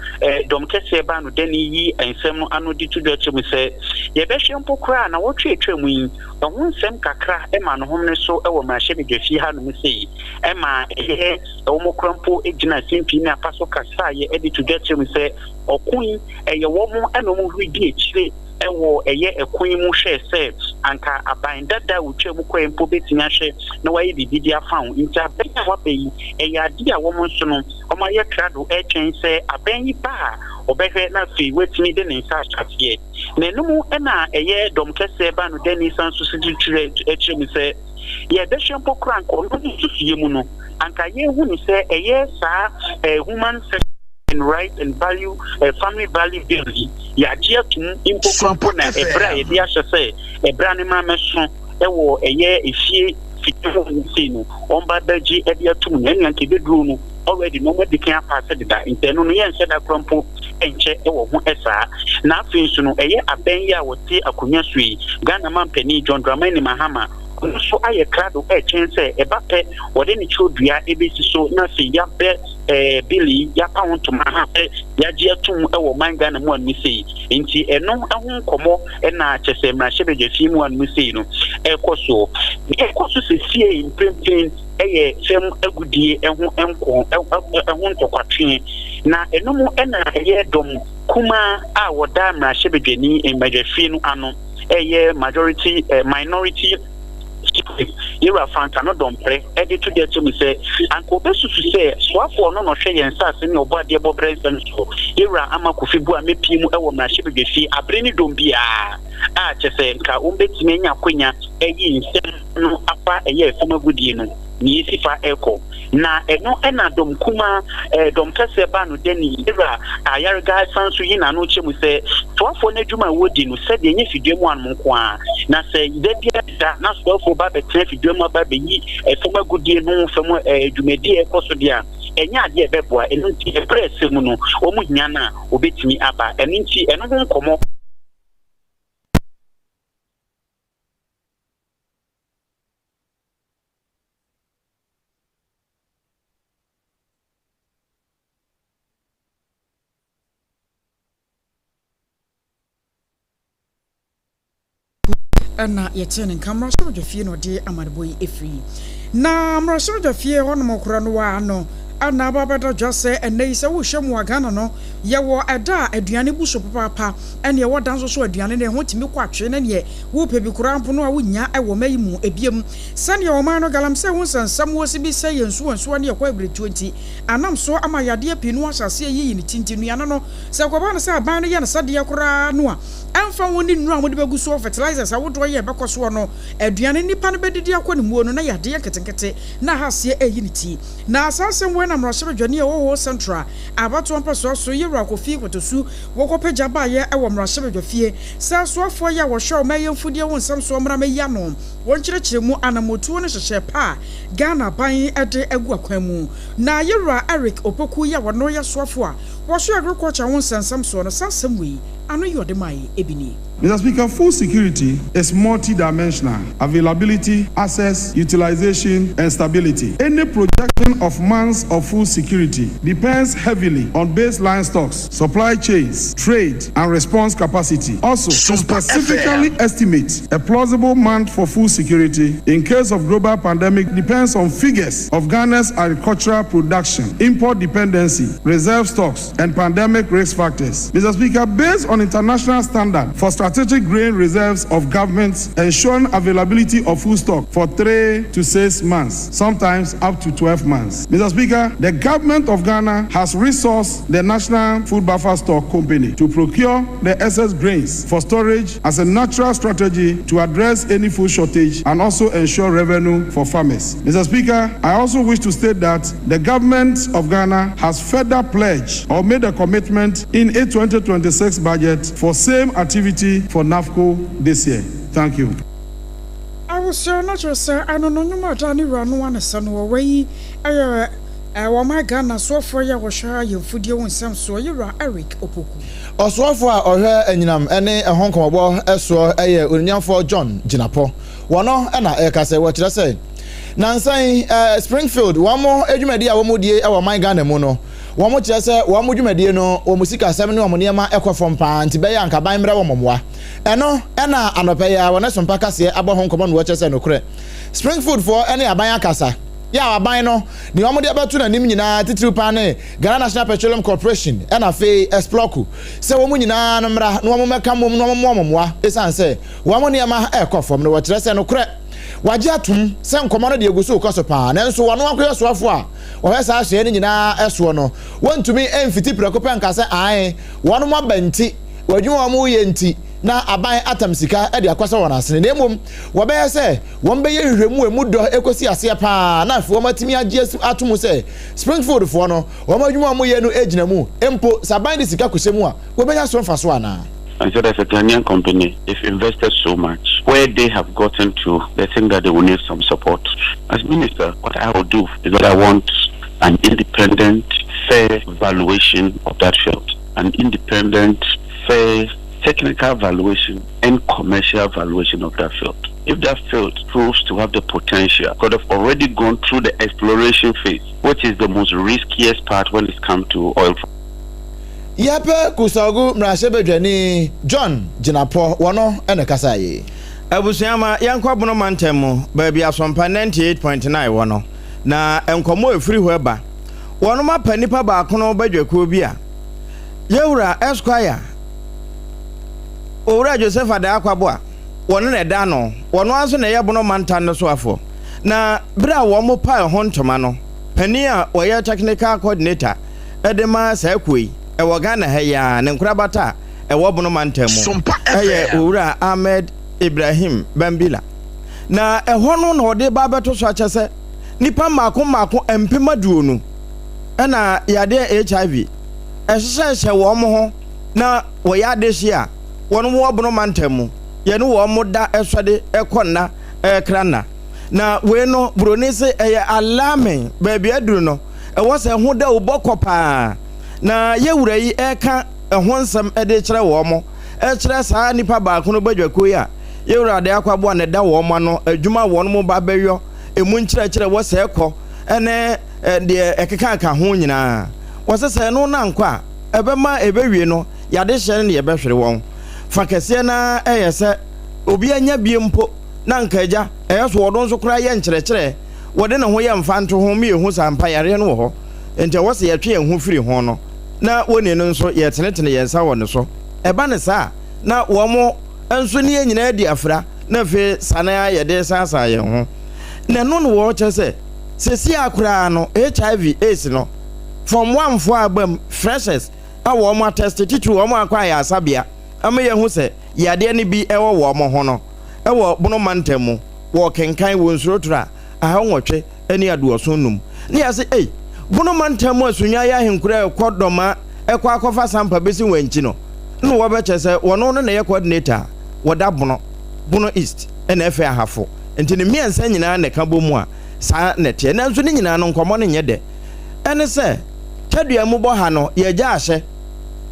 dɔm kɛseɛ baa no dani yi nsɛm no ano de to dwa kyerɛ mu sɛ, yɛbɛhwɛ mpo koraa na wɔtwe atwa mu yi, ɛho nsɛm kakra ma no homene so wɔ mmarahyɛbadwafie hanom sei, ɛma ɛyɛ wɔn kora mpo gyina simpie ne apa so kasaeɛ de to dwa kyerɛ mu sɛ, ɔko yi, ɛyɛ wɔn na wɔn huri di akyire wɔ ɛyɛ ɛko yi mu hwɛɛ sɛ anka aban dada a wɔtwaa mu kɔɛ mpo bɛtumi ahwɛ na wɔayɛ biribi de afa ho. Nti abɛn a wɔaba yi, ɛyɛ adeɛ a wɔn nso no wɔayɛ krado retwɛn sɛ abɛn yi ba a wɔbɛhwɛ na afei wɔatumi de ne nsa ahyɛ aseɛ. Na ɛno mu na ɛyɛ dɔm kɛseɛ ba no dani san nso si kyerɛ mu sɛ yɛbɛhwɛ mpo koraa anka ɔno ne nsusuiɛ mu no anka yɛhu no sɛ ɛyɛ saa human and right and value eh, family value bill yi yɛagye atum mpo mpo na ɛberɛ a yɛde ahyɛ sɛ ɛberɛ a ne mmara mɛso ɛwɔ ɛyɛ efie fie hɔ no sei no wɔn ba bɛgye ɛde atum no ɛnea nka ɛbɛduro no Already no wɔadi kan apaase deda, nti ɛno no yɛnhyɛ da koraa mpo nkyɛ wɔ ho saa. Na afei nso no ɛyɛ abɛn yi a wɔte akonnwa so yi, Ghana manpanin John Dramani Mahama, ɔno nso ayɛ krado retwɛn sɛ ɛba pɛ wɔde ne kyerɛwdua bɛsi so na afei yɛabɛ eh, bill yi, yɛapa ho ntoma sɛ yɛagye atum wɔ ɔman Ghana mu anum sei. Nti ɛno ho nkɔmmɔ na kyɛ sɛ mmarahyɛbadwafie mu anum sei no ɛrekɔ soɔ. Deɛ ɛkɔ so sesie mprempren yɛ fam agudie ho nko ho ntɔkwatwe, na ɛno mu na ɛyɛ dɔm kumaa a wɔda mmarahyɛbadwani mmadwafie no ano ɛyɛ majority minority chief Yewura Frank Ano Dɔmprɛ de to dwa kyerɛ mu sɛ anka ɔbɛsusu sɛ soafoɔ no na ɔhwɛ yɛn nsase ne ɔbɔadeɛ bɔberɛ nsɛm soɔ Yewura Ama Kofi Buah mɛpie mu wɔ mmarahyɛbadwafie abere ne dɔm biara a kyɛ sɛ nka wɔbɛtumi anya akwanya ayi nsɛm no afa ɛyɛ fam agodie no nea esi fa ɛkɔ na ɛno ɛna dɔm kumaa ɛɛ dɔm kɛseɛ ba no dani era ayarega san so yi n'ano kyɛ mu sɛ soafoɔ no adwuma a wɔdi no sɛdeɛ ɛnyɛ fidua mu anom nko ara na sɛ da biara da na soafoɔ ba bɛtena fidua mu aba bɛyi fam agodie no fam ɛɛ dwumadie a ɛkɔ so deɛ a ɛnyɛ adeɛ a ɛbɛboa ɛno nti ɛberɛ ɛsɛ mu no wɔn hia no a wɔbɛtumi aba ɛno nti ɛno ho nkɔmmɔ. Na yɛtee ne nka mmarahyɛbadwafie na ɔde amanebɔ yi firi. Na mmarahyɛbadwafie hɔnom korɔ no ara no na aba abɛda dwa sɛ ɛnnɛ yi sɛ wohwɛ mu a Ghana no yɛwɔ ɛda a aduane bu so papaapa ɛne ɛwɔ da nso so aduane no ɛho tumi kɔ atwee ne neɛ wopɛ bi koraa mpo no a wonnya wɔ ma yi mu. Ebiem sɛdeɛ ɔman no galamsey ho nsɛnsɛm wɔ si bi sɛ yɛn nsuwa nsuwa ne ɛkɔ awiretuo nti anam so ama yadeɛ pii no ahyɛ aseɛ yiyi ne ti nti nnuane no sɛ ɛkɔba no sɛ aban no yɛ no sɛdeɛ koraa no a ɛmfa ho ne nnuro a wɔde bɛgu soɔ, fertilizers ahodoɔ yi a ɛbɛkɔ soɔ no, aduane nnipa no bɛdidi akɔ ne muo no na yadeɛ nketenkete na aha aseɛ ɛreyi ne ti. Na saa asɛm wei na mmarahyɛbadwani a ɛwɔ Ho Central abatoɔ mpɛsoa so, Yewura Kofi Kotosu, wɔkɔpagya baeɛ wɔ mmarahyɛbadwafie sɛ asoafoɔ yi a wɔhwɛ ɔman yi mfudeɛ ho nsɛm soɔ mmra mmɛyi ano, wɔnkyerɛkyerɛ mu anammɔtuo ne nhyehyɛɛ pa a Ghana aban de agu akwan mu. Na Yewura Eric Opoku yi a ɔno yɛ soafoɔ a wɔhwɛ agriculture ho nsɛnsɛm soɔ no, saa asɛm wei ano yi ɔde mae bi nie. Mr. Speaker, food security is multi-dimensional: availability, access, utilization, and stability. Any projection of months of food security depends heavily on baseline stocks, supply chains, trade, and response capacity. Also, to specifically estimate a plausible month for food security in case of global pandemic depends on figures of Ghana's agricultural production, import dependency, reserve stocks, and pandemic risk factors. Mr. Speaker, based on international standard for strategic grain reserves of governments ensuring availability of food stock for 3 to 6 months, sometimes up to 12 months. Mr. Speaker, the government of Ghana has resourced the National Food Buffer Stock Company to procure the excess grains for storage as a natural strategy to address any food shortage and also ensure revenue for farmers. Mr. Speaker, I also wish to state that the government of Ghana has further pledged or made a commitment in a 2026 budget for same activity for NAFCO this year. Thank you. Abusua no kyerɛ sɛ ɛno no nnwom a da ne wura no anesa no wɔ wei ɛyɛ wɔn Ghana soafoɔ yi a wɔhwɛ yɛn mfudie ho nsɛm soɔ yɛwura Eric Opoku. Ɔsoafoɔ a ɔhwɛ anyinam ne ɛho nkɔmmɔbɔ soɔ yɛ Onimnyamfoɔ John Jinapor. Wɔno na ɛreka sɛ wɔkyerɛ sɛ nansa yi Springfield wɔn dwumadie a wɔn die wɔ ɔman Ghana mu no, wɔn kyerɛ sɛ wɔn dwumadie no wɔn sikasɛm ne wɔn nneɛma kɔ fam paa nti bɛyɛ anka ban mmerɛ wɔn mmoa. Ɛno na anɔpa yi ara wɔne Sompa Kaseɛ abɔ ho nkɔmmɔ na wɔkyerɛ sɛ nokorɛ Springfield foɔ ne aban akasa yɛ a aban no nea wɔn de abɛto n'anim nyinaa titiriw paa ne Ghana National Petroleum Corporation ɛna afei Explorco sɛ wɔn nyinaa no mmra na wɔn mmɛka mmom na wɔn mmoa wɔn mmoa esiane sɛ wɔn nneɛma ɛrekɔ fam no wɔkyerɛ sɛ nokorɛ wagye atom sɛ nkɔmmɔ no deɛ egu so rekɔ so paa nanso wɔn akɔyɛ soafoɔ a wɔhwɛ saa ahwɛeɛ no nyinaa soɔ no wɔntumi mfiti prɛko pɛ nka sɛ ae wɔn aba nti wɔadwuma wɔn reyɛ nti na aban atam sika de akɔsɔ wɔn asene na mmom wɔbɛyɛ sɛ wɔn bɛyɛ nhwehwɛmu a emu dɔ ekosi aseɛ paa na afei wɔn atumi agye ato mu sɛ Springfield foɔ no wɔn adwuma a wɔyɛ no gyina mu mpo sɛ aban de sika kɔhyɛ mu a wɔbɛnya so mfaso anaa. And said as a Ghanaian company, they've invested so much. Where they have gotten to, they think that they will need some support. As minister, what I will do is that I want an independent, fair valuation of that field, an independent, fair technical valuation and commercial valuation of that field. If that field proves to have the potential, could have already gone through the exploration phase, which is the most riskiest part when it comes to oil. Yɛpɛ Kusawgu mmarahyɛbadwani John Jinapor, wɔno na ɛkasaeɛ. Abusua ma yɛnkɔ Bono mantam mu, baabi Asɔmpa 98.9 wɔ no, na nkɔmmɔ a ɛfiri hɔ ba. Wɔnom apa nnipa baakono badwakuo bi a Yɛwura Esquire Owura Joseph Adaa Kwabo a wɔno na ɛda ano, wɔno ara nso na ɛyɛ Bono mantam no soafoɔ. Na berɛ a wɔn pae ho ntoma no, panin a ɔyɛ Technical Coordinator de ma saa kuo yi wɔ Ghana ha yi ara, ne nkorabata a ɛwɔ Bono mantam mu yɛ Owura Ahmed Ibrahim Bambila. Na ɛhɔ no na ɔde ba abɛto so akyɛ sɛ nnipa mmaako mmaako 20,000 na yadeɛ HIV ɛhyehyɛhyɛ wɔn ho na wɔyɛ adehye a wɔn wɔ Bono mantam mu, yɛne wɔn da sɔde kɔ nna kra nna. Na wei no buroni se ɛyɛ alarming, baabi aduru no ɛwɔ sɛ ɛho da wobɔ kɔ paa. Na yɛ wura yi ɛreka ɛho nsɛm de kyerɛ wɔn, ɛkyerɛ saa nipa baako no badwakuo yi a yɛ wura de akɔ aboa na ɛda wɔn ano, adwuma a wɔn ba bɛyɔ, ɛmu nkyerɛkyerɛ wɔ sɛ ɛkɔ ɛne deɛ ɛkekaka ho nyinaa. Wɔsɛ sɛ ɛno na nkɔ a ɛbɛma ɛbɛwie no yadehyɛ no ne yɛbɛhwere wɔn. Fa kɛseɛ no ara ɛyɛ sɛ obi anya bie mpo na anka agya ɛyɛ so ɔno nso koraa yɛ nkyerɛkyerɛ wɔde ne ho yɛ mfantoho ma yɛhu sɛ ampa yareɛ no wɔ hɔ nti ɛwɔ sɛ yɛtwe yɛn ho firi ho no na wɔnni no nso yɛtenetene yɛn nsa wɔ ne so. Ɛba no saa a na wɔn nso ne yɛn nyinaa adi afra na afei sane ara yɛde resaasaa yɛn ho. Na ɛno na wɔkyerɛ sɛ seesei ara koraa no HIV AIDS no form one foɔ a aba mu, freshers, a wɔn atɛste titiriw wɔn akɔ ayaresabea ama yɛahu sɛ yadeɛ no bi wɔ wɔn ho no wɔ Bono mantam mu, wɔkenkan wɔ nsurotoro a 875. Ne yɛase ei, Bono mantam mu a Sunyani ahenkuro a ɛkɔ Dɔma ɛkɔ akɔfa Sampa bɛsi wɔn akyi no, na wɔbɛkyerɛ sɛ wɔno no na ɛyɛ coordinator a wɔda Bono, Bono East ɛna ɛfɛ Ahafo. Nti ne mmiɛnsa nyinaa na ɛka bɔ mu a saa na ɛteɛ. Nanso ne nyinaa no nkɔmmɔ no nyɛ dɛ. Ɛne sɛ, tadua mu bɔ ha no yɛagya ahyɛ.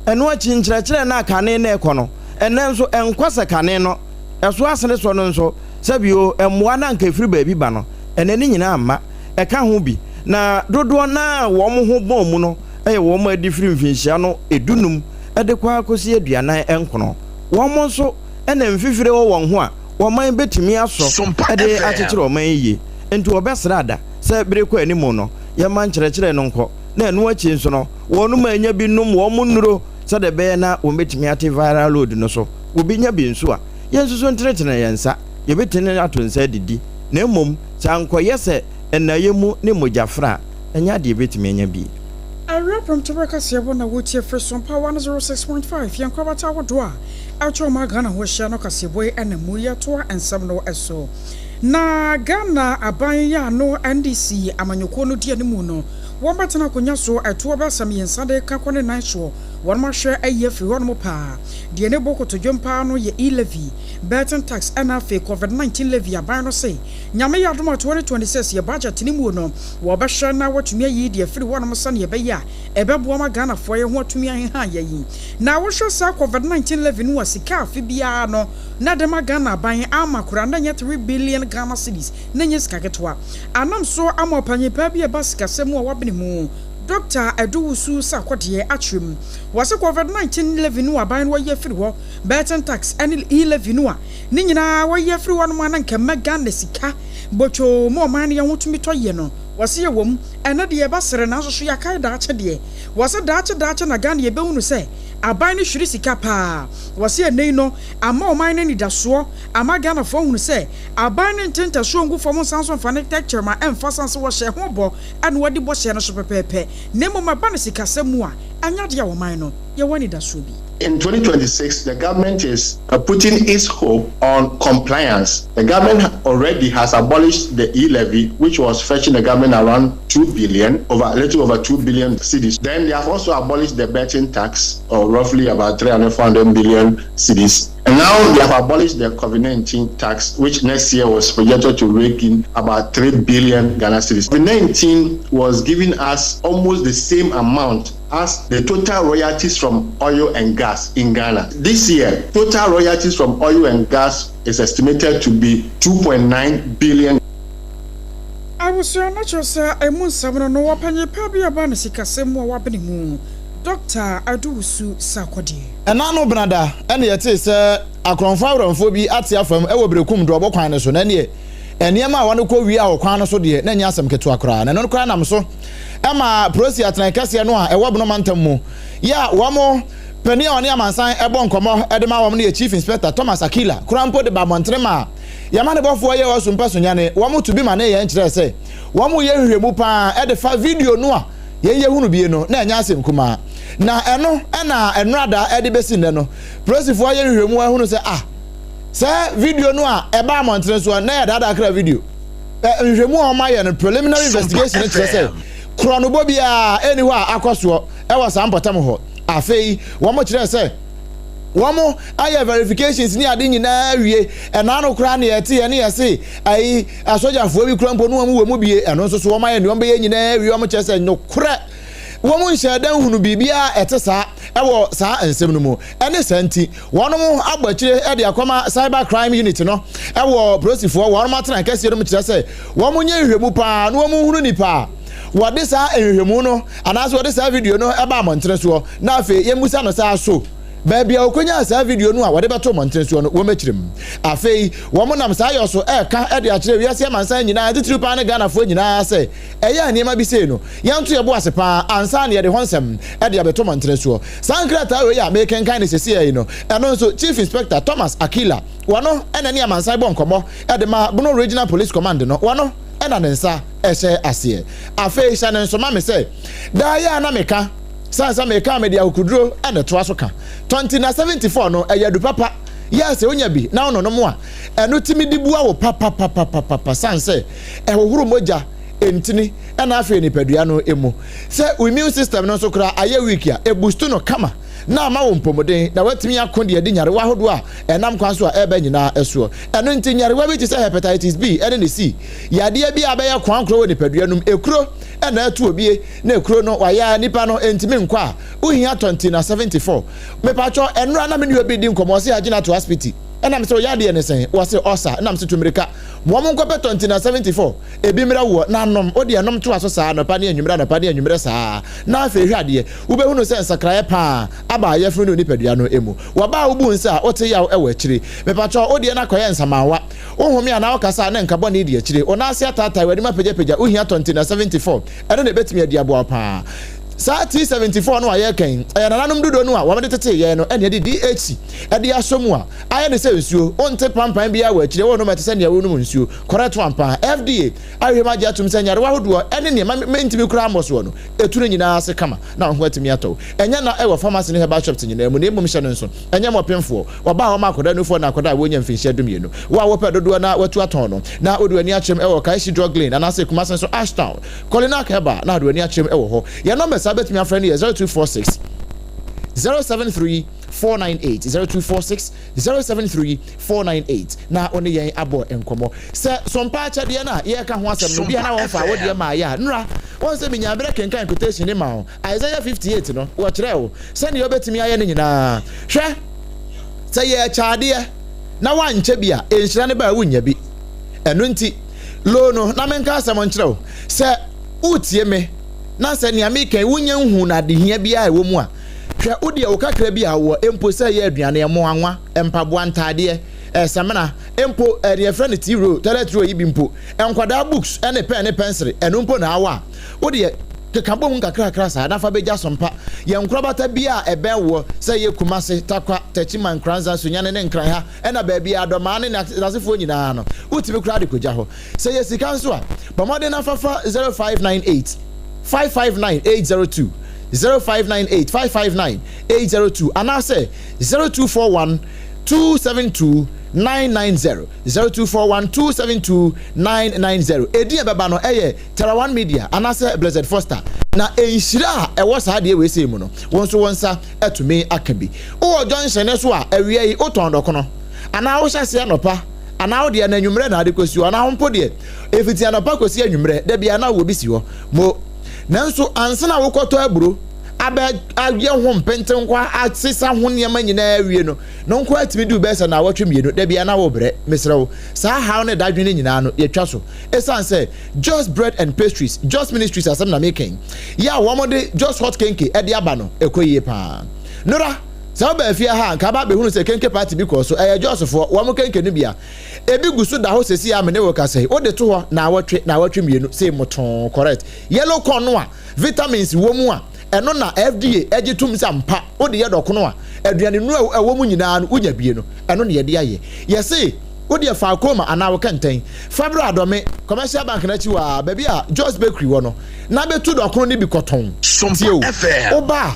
Ɛno akyi nkyerɛkyerɛ no a kane na ɛkɔ no, ɛnnɛ nso ɛnkɔ sɛ kane no. Ɛso asene sɔ no nso, sɛbio mmoa no a anka ɛfiri baabi ba no, ɛnnɛ ne nyinaa mma. Ɛka ho bi na dodoɔ no ara a wɔn ho bɔn mu no yɛ wɔn a adi firi mfinhyia no dunum de kɔ ara kɔsi 49. Wɔn nso na mfifire wɔ wɔn ho a ɔman bɛtumi asɔ de akyekyere ɔman yi yie. Enti wɔbɛsrɛ ada sɛ bere kɔ anim no, yɛmma nkyerɛkyerɛ no nkɔ na ɛno akyi nso no, wɔnom anya bi nom wɔn nnuro sɛdeɛ ɛbɛyɛ na wɔbɛtumi ate viral load no so. Obi nya bi nso a, yɛn nso so ntenetene yɛn nsa, yɛbɛtumi ato nsa adidi, na mmom sɛ ankɔyɛ sɛ nnaeɛ mu ne mogyafra a, ɛnyɛ adeɛ yɛbɛtumi anya bi. Awia prɛmtoberɛ kaseɛbɔ na wotie firi Sompa 106.5 yɛn nkorabata ahodoɔ a atwa ɔman Ghana ho ahyia no kaseɛbɔ yi na mu yɛtoa nsɛm no so. Na Ghana aban yi a no NDC amanyɔkuo no di animu no wɔbɛtena akonya so ɛtoɔ bɛsɛ miensa de ka kɔ ne nan soɔ wɔnom ahwɛ ayi afiri hɔnom paa. Deɛ ne bo kotodwom paa no yɛ E-levy, betting tax ɛna afei covid 19 levy aban no se Nyame yɛ adom a 2026 yɛ budget no muo no wɔbɛhwɛ na wɔatumi ayi de afiri hɔnom sɛdeɛ ɛbɛyɛ a ɛbɛboa ma Ghanafoɔ yɛ ho atumi aheha yɛn yi. Na wohwɛ saa covid 19 levy no a sika afe biara no na ɛde ma Ghana aban ama koraa na ɛnyɛ 3 billion Ghana cedis na ɛnyɛ sika ketewa. Anam so ama ɔpanyin paa bi a ɛba sikasɛm mu a wabene mu, Dɔkta Adu Wusu Sarkodie akyerɛ mu. Wɔse Covid 19 levy no a aban no ayi afiri hɔ, betting tax ne E-levy no a ne nyinaa wɔayi afiri hɔ nom a na nka ɛma Ghana sika botwoo ma ɔman no yɛn ho tumi tɔ yie no, wɔse ɛwom ɛnnɛ deɛ ɛbɛsere nanso so yɛakae daakye deɛ. Wɔse daakye daakye na Ghana yɛbɛhunu sɛ aban no hwiri sika paa. Wɔse ɛnnɛ yi no ama ɔman no anidasoɔ, ama Ghanafoɔ ahunu sɛ Aban no nte ntasuo ngu fam nsan so mfa ne tɛkyerɛma mfa sane sɛ wɔhyɛɛ ho bɔ na wɔadi bɔhyɛ no so pɛpɛɛpɛ, na mmom ɛba no sikasɛm mu a, ɛnyɛ adeɛ a ɔman no. yɛwɔ anidasoɔ bi. In 2026, the government is uh, putting its hope on compliance. The government already has abolished the e-levy, which was fetching the government around 2 billion, over a little over 2 billion cedis. Then they have also abolished the betting tax, or roughly about 300, 400 billion cedis. And now they have abolished the COVID-19 tax, which next year was projected to rake in about 3 billion Ghana cedis. COVID-19 was giving us almost the same amount as the total royalties from oil and gas in Ghana. This year, total royalties from oil and gas is estimated to be 2.9 billion. Abusua no kyerɛ sɛ emu nsɛm no no wɔpanyin pa bi a ɔba no sikasɛm mu a wabene mu, Dɔkta Adu-Wusu Sarkodie. Ɛna no benada na yɛtee sɛ akorɔmfoɔ awerɛmfoɔ bi ate afam wɔ Berekum Drɔbo kwan no so, na ɛneɛ nneɛma a wɔde kɔ wia wɔ kwan no so deɛ na ɛnyɛ asɛm ketewa koraa, na ɛno koraa nam so ma Prosi atenae kɛseɛ no a ɛwɔ Bono mantam mu yɛ a wɔn panin a ɔne amansan bɔ nkɔmmɔ de ma wɔn no yɛ Chief Inspector Thomas Akila koraa mpo de ba mmɔntene ma yɛma ne bɔfoɔ yɛ ɔso mpa so nyane wɔn to bi ma ne yɛn kyerɛ sɛ wɔn yɛ nhwehwɛmu paa de fa video no a yɛn yɛhunu bie no na ɛnyɛ asɛm kumaa. Na ɛno na nnora de bɛsi nnɛ no, polisifoɔ ayɛ nhwehwɛmu ahunu sɛ ah, sɛ video no a ɛba mmɔntene soɔ na yɛ daadaa kra video. Nhwehwɛmu a wɔayɛ no preliminary investigation kyerɛ sɛ korɔnobɔ biara ɛni hɔ a akɔ soɔ ɛwɔ saa mpɔtam hɔ. Afei wɔn kyerɛ sɛ wɔn ayɛ verifications ne ade nyinaa wie. Ɛna no koraa ne yɛte yɛ ne yɛse ayi asogyafoɔ bi koraa mpo no wɔn wɔ mu bie. Ɛno nso so wɔn ayɛ nea wɔn bɛyɛ nyinaa wie. Wɔn kyerɛ sɛ nokorɛ wɔn nhyɛ da nhunu biribiara ɛte saa ɛwɔ saa nsɛm no mu. Ɛne saa nti wɔn abɔ akyire de akɔma cyber crime unit no ɛwɔ polisifoɔ wɔn atena kɛseɛ no mu kyerɛ sɛ wɔn nyɛ nhwehwɛmu paa na wɔn nhunu nipa a wɔde saa nhwehwɛmu no anaasɛ wɔde saa video no ɛba abɔntene soɔ, na afei yɛmmusa no saa so baabi a wɔkɔnyaa saa video no a wɔde bɛto mmɔntene soɔ no wɔmɛkyerɛ mu. Afei wɔn nam saa yɔ so ɛreka de akyerɛ wiase amansan nyinaa, titiriw paa ne Ghanafoɔ nyinaa sɛ ɛyɛ a nneɛma bi sei no yɛnto yɛbo ase paa ansa na yɛde hɔ nsɛm de abɛto mmɔntene soɔ. Saa nkrataa wei a mekenkan no seesei yi no, ɛno nso Chief Inspector Thomas Akila wɔno na ne amansan bɔ nkɔmmɔ de ma Bono Regional Police Command no, wɔno na ne nsa hyɛ aseɛ. Afei hyɛ no nso ma me sɛ daa yɛ a na meka sane sɛ meka a mede akokoduro na ɛtoa so ka. Tɔnti na 74 no ɛyɛ adu papa yɛ a sɛ wonya bi na wononom a ɛno tumi de bua wo papapapapapa sane sɛ ɛhohoro mogya ntini ɛna afei nipadua no mu. Sɛ wo immune system no nso koraa ayɛ weak a, ɛbustu no kama na ama wo mpɔmuden na woatumi ako de adi nyarewa ahodoɔ a ɛnam kwan so a ɛreba nyinaa soɔ. Ɛno nti nyarewa bi te sɛ hepatitis B ne ne C, yadeɛ bi a bɛyɛ koankorɔ wɔ nipadua no mu, ekuro na ɛto obie na ekuro no wayɛ a nipa no ntumi nkɔ a, wohia tɔnti na 74. Mepatwɔ, ɛnora na me ne obi di nkɔmmɔ, ɔse agyina to asipiti. Ɛna mese wo yadeɛ ne sɛn? Wɔse ɔsa. Ɛna mese tu mmirika ma wɔn nkɔpɛ tɔnti na 74 ebi mmerɛ woɔ na nom. Wo deɛ nom toa so saa anɔpa ne anwummerɛ, anɔpa ne anwummerɛ saa na afei hwɛ adeɛ. Wobɛhunu sɛ nsakraeɛ paa aba ayafunu ne onipadua no mu. Wɔba a wobu nsa a wote yaw wɔ akyire. Mepakyɛw wo deɛ no akɔyɛ nsamanwa. Wo home anaa wokasa a na nka bɔne di akyire. Wo nan ase ataatae, w'anim apagyapagya, wohia tɔnti na 74. Ɛno na ɛbɛtumi adi aboa wo paa. Saa T74 no a yɛreka yi, ɛyɛ nananom dodo no a wɔde tetee yɛn no na ɛde DHC de asɔ mu a ayɛ no sɛ nsuo. Wonte pampan biara wɔ akyire, wonom a ɛte sɛ nea worenom nsuo. Correct one paa. FDA ahwehwɛ mu agye atom sɛ nyarewa ahodoɔ ne nea mentumi koraa mmɔ soɔ no, ɛtu ne nyinaa ase kama na wo ho atumi atɔ wo. Ɛnyɛ na ɛwɔ pharmacy ne herbal shops nyinaa mu na mmom hyɛ no nso, ɛnyɛ mmɔpemfoɔ, wɔba a wɔma akwadaa nufoɔ na akwadaa a wɔnnya mfinhyia dumienu. Wo a wopɛ dodoɔ na woatu atɔn no na wode w'ani akyerɛm wɔ Kaeshi Drug Lane anaasɛ Kumasi nso Ashtown, Kolinak Herbal na wode w'ani akyerɛm wɔ hɔ. Yɛn numbers a wobɛtumi afrɛ no yɛ 0246 073 498, 0246 073 498 na wo ne yɛn abɔ nkɔmmɔ. Sɛ sompa akyɛdeɛ no a yɛreka ho asɛm no, bia na wɔmfaa wo deɛ maeɛ a, nnora woahu sɛ menyaa berɛ kenkan quotation no maa wo. Isaiah 58 no, wɔkyerɛɛ wo sɛdeɛ wobɛtumi ayɛ ne nyinaa. Hwɛ, sɛ yɛrekyɛ adeɛ na woankyɛ bi a, nhyira no ba a wonnya bi. Ɛno nti, loo no na menka asɛm nkyerɛ wo, sɛ woretie me na sɛ nea mereka yi wonnya nhuu no adehia biara a ɛwɔ mu a, hwɛ, wo deɛ wo kakra bi a wowɔ, mpo sɛ ɛyɛ aduane, ɛmo, anwa, mpaboa, ntaadeɛ, eh, samina, mpo eh, deɛ yɛfrɛ no tea roll, toilet roll yi bi mpo, nkwadaa books ne pɛn ne pɛnsere, ɛno mpo na awɔ a, wo deɛ keka bom nkakrakra saa na fa bɛgya so mpa. Yɛ nkorabata biara a ɛbɛn woɔ, sɛ ɛyɛ Kumase, Tarkwa, Techiman, Nkoranza, Sunyani ne Nkran ha, ɛna baabiara, Dɔmaa ne n'asefoɔ nyinaa no, wotumi koraa de kɔgya hɔ. Sɛ ɛyɛ sika nso a, bɔ mmɔden na fa fa 0598 559 802, 0598 559 802 anaasɛ 0241 272 990 0241 272 990. Edin a ɛbɛba no ɛyɛ Tara One Media anaasɛ Blessed Foster. Na nhyira a ɛwɔ saa adeɛ wei sei mu no, wo nso wo nsa atumi aka bi. Wowɔ junction no so a, awia yi wotɔn dɔkono anaa wohyɛ aseɛ anɔpa anaa wo deɛ no anwummerɛ na ade kɔsi hɔ anaa wo mpo deɛ ɛfiti anɔpa kɔsi anwummerɛ da biara na wowɔ bi si hɔ mo. Nanso ansa na wokɔtɔ aburo abɛ ayɛ ho mpentenkwa asesa ho nneɛma nyinaa awie no, no nko atumi du bɛyɛ sɛ naawɔtwe mmienu da biara na wobrɛ. Mesrɛ wo, saa haw ne dadwene no nyinaa no yɛtwa so. Esiane sɛ Just Bread and Pastries, Just Ministries asɛm na meka yi, yɛ a wɔde Just Hot Kenke de aba no, ɛkɔ yie paa. Nora, sɛ wobaa fie ha a, anka aba abɛhunu sɛ kenke party bi kɔɔ so. Ɛyɛ Josfoɔ, wɔn kenke no bi a. Ebi gu so da hɔ seesei a me ne wo rekasa yi. Wode to hɔ naawɔtwe, naawɔtwe mmienu, sei motoo, correct. Yellow corn no a vitamins wɔ mu a, ɛno na FDA gye tom sɛ ampa wode yɛ dɔkono a, aduanennuro a ɛwɔ mu nyinaa no wonya bie no, ɛno na yɛde ayɛ. Yɛse wo deɛ fa akoma anaa wo kɛntɛn fa bra Adɔme Commercial Bank no akyi hɔ ara, baabi a Jos Bakery wɔ no, na bɛtu dɔkono no bi kɔtɔn. Tie o, woba a,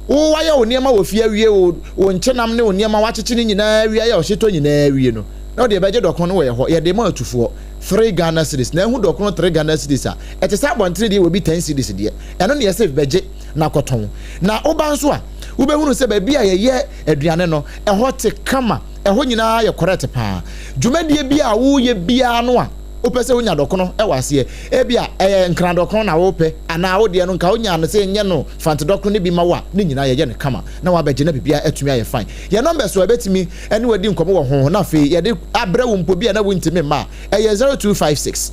wo woayɛ wo nneɛma wɔ fie awie, wo wo nkyenam ne wo nneɛma woakyekye ne nyinaa awie, ayɛ ɔhyetɔ nyinaa awie no, na wo deɛ bɛgye dɔkono no wɔ yɛ hɔ, yɛde ma atufoɔ, three Ghana cedis. Na ahu dɔkono three Ghana cedis a, ɛte sɛ abɔntene deɛ wɔ bi ten cedis deɛ. Ɛno na yɛse bɛgye na kɔtɔn. Na woba nso a, wobɛhunu sɛ baabi a yɛyɛ aduane no, ɛhɔ te kama, ɛhɔ nyinaa yɛ correct paa. Dwumadie bi a woyɛ biara no a wopɛ sɛ wonya dɔkono wɔ aseɛ, ebia ɛyɛ nkran dɔkono na wopɛ anaa wo deɛ no nka wonya no sɛ yɛnyɛ no fante dɔkono no bi ma wo a, ne nyinaa yɛyɛ no kama na wabɛgye na biribiara atumi ayɛ fine. Yɛn numbers a yɛbɛtumi ne wo adi nkɔmmɔ wɔ ho na afei yɛde abrɛ wo mpo bi a na wontumi mma a, ɛyɛ 0256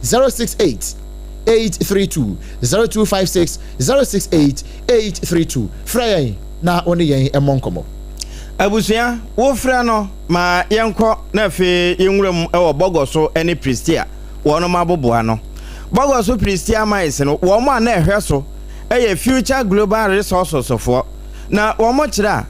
068 832, 0256 068 832. Frɛ yɛn na wo ne yɛn mmɔ nkɔmmɔ. Abusua, wofrɛ no ma yɛnkɔ na afei yɛnwura mu wɔ Bɔgɔso ne Prestea wɔnom aboboano. Bɔgɔso Prestea Mines no, wɔn a na ɛhwɛ so yɛ Future Global Resources foɔ. Na wɔn kyerɛ a,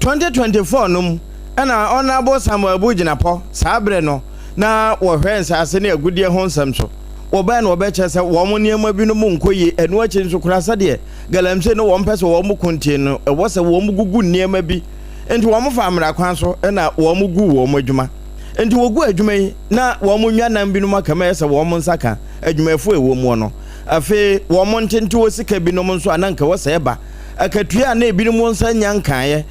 2024 no mu na Honourable Samuel Abu Jinapor, saa berɛ no na wɔhwɛ nsaase ne agudeɛ ho nsɛm so, wɔbae na wɔbɛkyerɛ sɛ wɔn nneɛma binom nkɔ yie. Ɛno akyi nso koraa sɛdeɛ galamsey no wɔn pɛ sɛ wɔn ko nti no, ɛwɔ sɛ wɔn gugu nneɛma bi. Nti wɔn fa mmara kwan so na wɔn gu wɔn adwuma. Nti wɔgu adwuma yi na wɔn nnwanan binom aka mu ɛyɛ sɛ wɔn nsa ka adwumayɛfoɔ a ɛwɔ muo no. Afei wɔn ntentewa sika binom nso a na nka ɛwɔ sɛ ɛba akatua a na ebinom nsa nnya nkaeɛ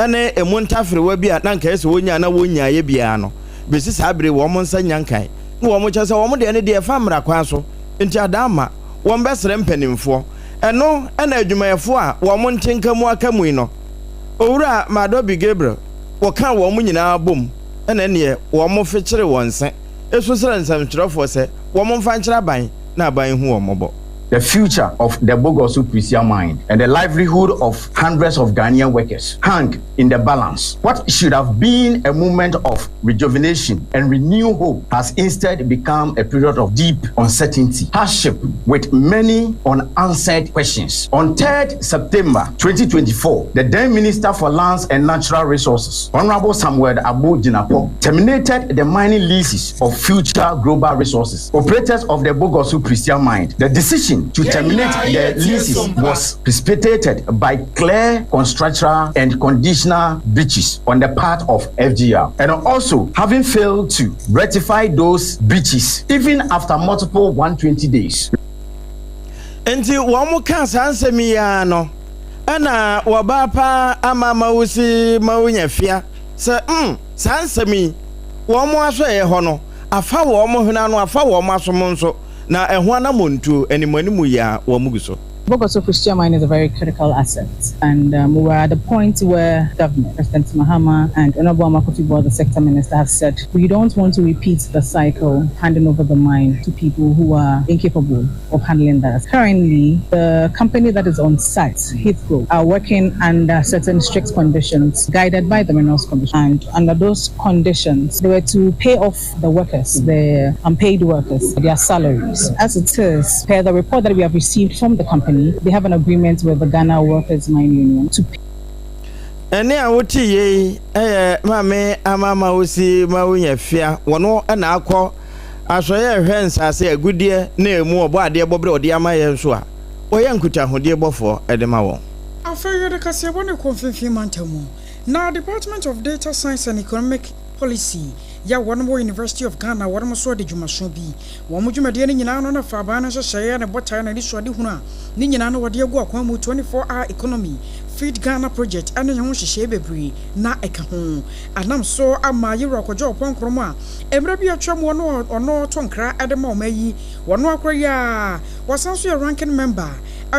ne emu ntaferewa bi a na nka ɛyɛ sɛ wɔnya a na wɔnnyaeɛ biara no, bɛsi saa bere yi wɔn nsa nnya nkae. Ne wɔn kyerɛ sɛ wɔn deɛ no deɛ ɛfa mmara kwan so nti adaa ma wɔn bɛsrɛ mpanimfoɔ. Ɛno na adwumayɛfoɔ a wɔn nte nka mu aka mui no, Owura Madobi Gabriel, wɔkaa wɔn nyinaa bom na ɛneɛ wɔn fekyere wɔn se su srɛ nsɛmtwerɛfoɔ sɛ wɔn mfa nkyerɛ aban na aban hu wɔn mmɔbɔ. The future of the Bogoso Prisia mine and the livelihood of hundreds of Ghanaian workers hang in the balance. What should have been a moment of rejuvenation and renewed hope has instead become a period of deep uncertainty, hardship, with many unanswered questions. On 3rd September 2024, the then Minister for Lands and Natural Resources, Honorable Samuel Abu Jinapor, terminated the mining leases of Future Global Resources, operators of the Bogoso Prisia mine. The decision to terminate the leases was precipitated by clear contractual and conditional breaches on the part of FGR, and also having failed to rectify those breaches even after multiple 120 days. Enti wɔkaa saa nsɛm yi ara no, ɛna wɔbaa paa ama mawusi mawunya fia sɛ, mm, saa nsɛm yi, wɔn asɔeɛ hɔ no, afa wɔn hwene ano, afa wɔn asom nso, na ɛho anammɔntuo, animuanimu yi ara wɔn gu so. Bogoso Prestea Mine is a very critical asset, and um, we were at the point where government, President Mahama and Honorable Armah-Kofi Buah, the sector minister, have said we don't want to repeat the cycle handing over the mine to people who are incapable of handling that. Currently, the company that is on site, Heathrow, are working under certain strict conditions guided by the Minerals Commission, and under those conditions, they were to pay off the workers, the unpaid workers, their salaries. As it is, per the report that we have received from the company, they have an agreement with the Ghana Workers Mine Union to pay. Ɛnne a wote yei yɛ Maame Ama Mawusi Mawunya Fia. Wɔno na akɔ asɔeɛ rehwɛ nsase agudeɛ na ɛmu ɔbɔ adeɛ bɔberɛ a ɔde ama yɛn nso a. ɔyɛ nkutahodie bɔfoɔ de ma wɔn. Afei yɛde kaseɛbɔ no rekɔ mfimfini mantam mu. Na Department of Data Science and Economic Policy yɛ wɔn wɔ University of Ghana wɔn nso de dwumaso bi. Wɔn dwumadie no nyinaa no na fa aban no nhyehyɛeɛ ne botaeɛ na anisoadehunu a ne nyinaa no wɔde agu akwan mu 24 hour economy, Feed Ghana project ne ho nhyehyɛeɛ bebree na ɛka ho. Anam so ama Yewura Kwadwo Ɔpɔn Nkrumah a mmerɛ bi atwam ɔno ɔno to nkra de ma ɔman yi, ɔno akora yi ara wɔsan nso yɛ ranking member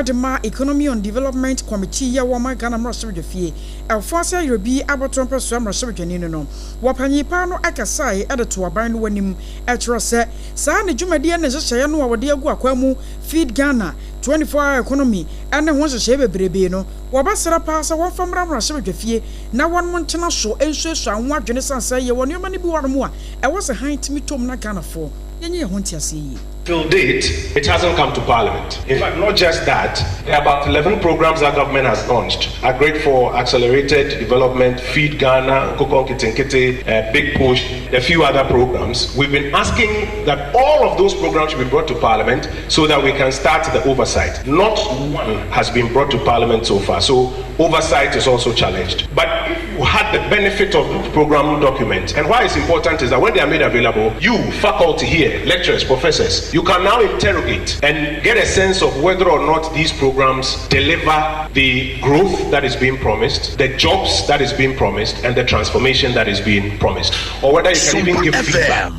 de ma Economy on Development Committee yi a ɛwɔ ɔman Ghana mmarahyɛbadwafie. Ɛfa sɛ Yerbi abatoɔ mpɛsoa mmarahyɛbadwani no no, wɔpanyin paa no kasae de too aban no anim kyerɛ sɛ saa ne dwumadie ne nhyehyɛeɛ no a wɔde agu akwan mu Feed Ghana, 24 Hour Economy ne ho nhyehyɛeɛ bebrebee no, wɔbɛsrɛ paa sɛ wɔmfa mmra mmarahyɛbadwafie na wɔnom ntena so nsuasua ho adwene sane sɛ yɛwɔ nneɛma no bi wɔ hɔnom a ɛwɔ sɛ hann tumi tɔ mu na Ghanafoɔ yɛnyɛ yɛn ho nteaseɛ yie. Till date, it hasn't come to Parliament. In fact, not just that, there are about 11 programs that government has launched. Agreed for Accelerated Development, Feed Ghana, Nkoko Nkitinkiti, uh, Big Push, a few other programs. We've been asking that all of those programs should be brought to Parliament so that we can start the oversight. Not one has been brought to Parliament so far. So oversight is also challenged. But if you had the benefit of the program document, and why it's important is that when they are made available, you, faculty here, lecturers, professors, you can now interrogate and get a sense of whether or not these programs deliver the growth that is being promised, the jobs that is being promised, and the transformation that is being promised, or whether you can even give feedback.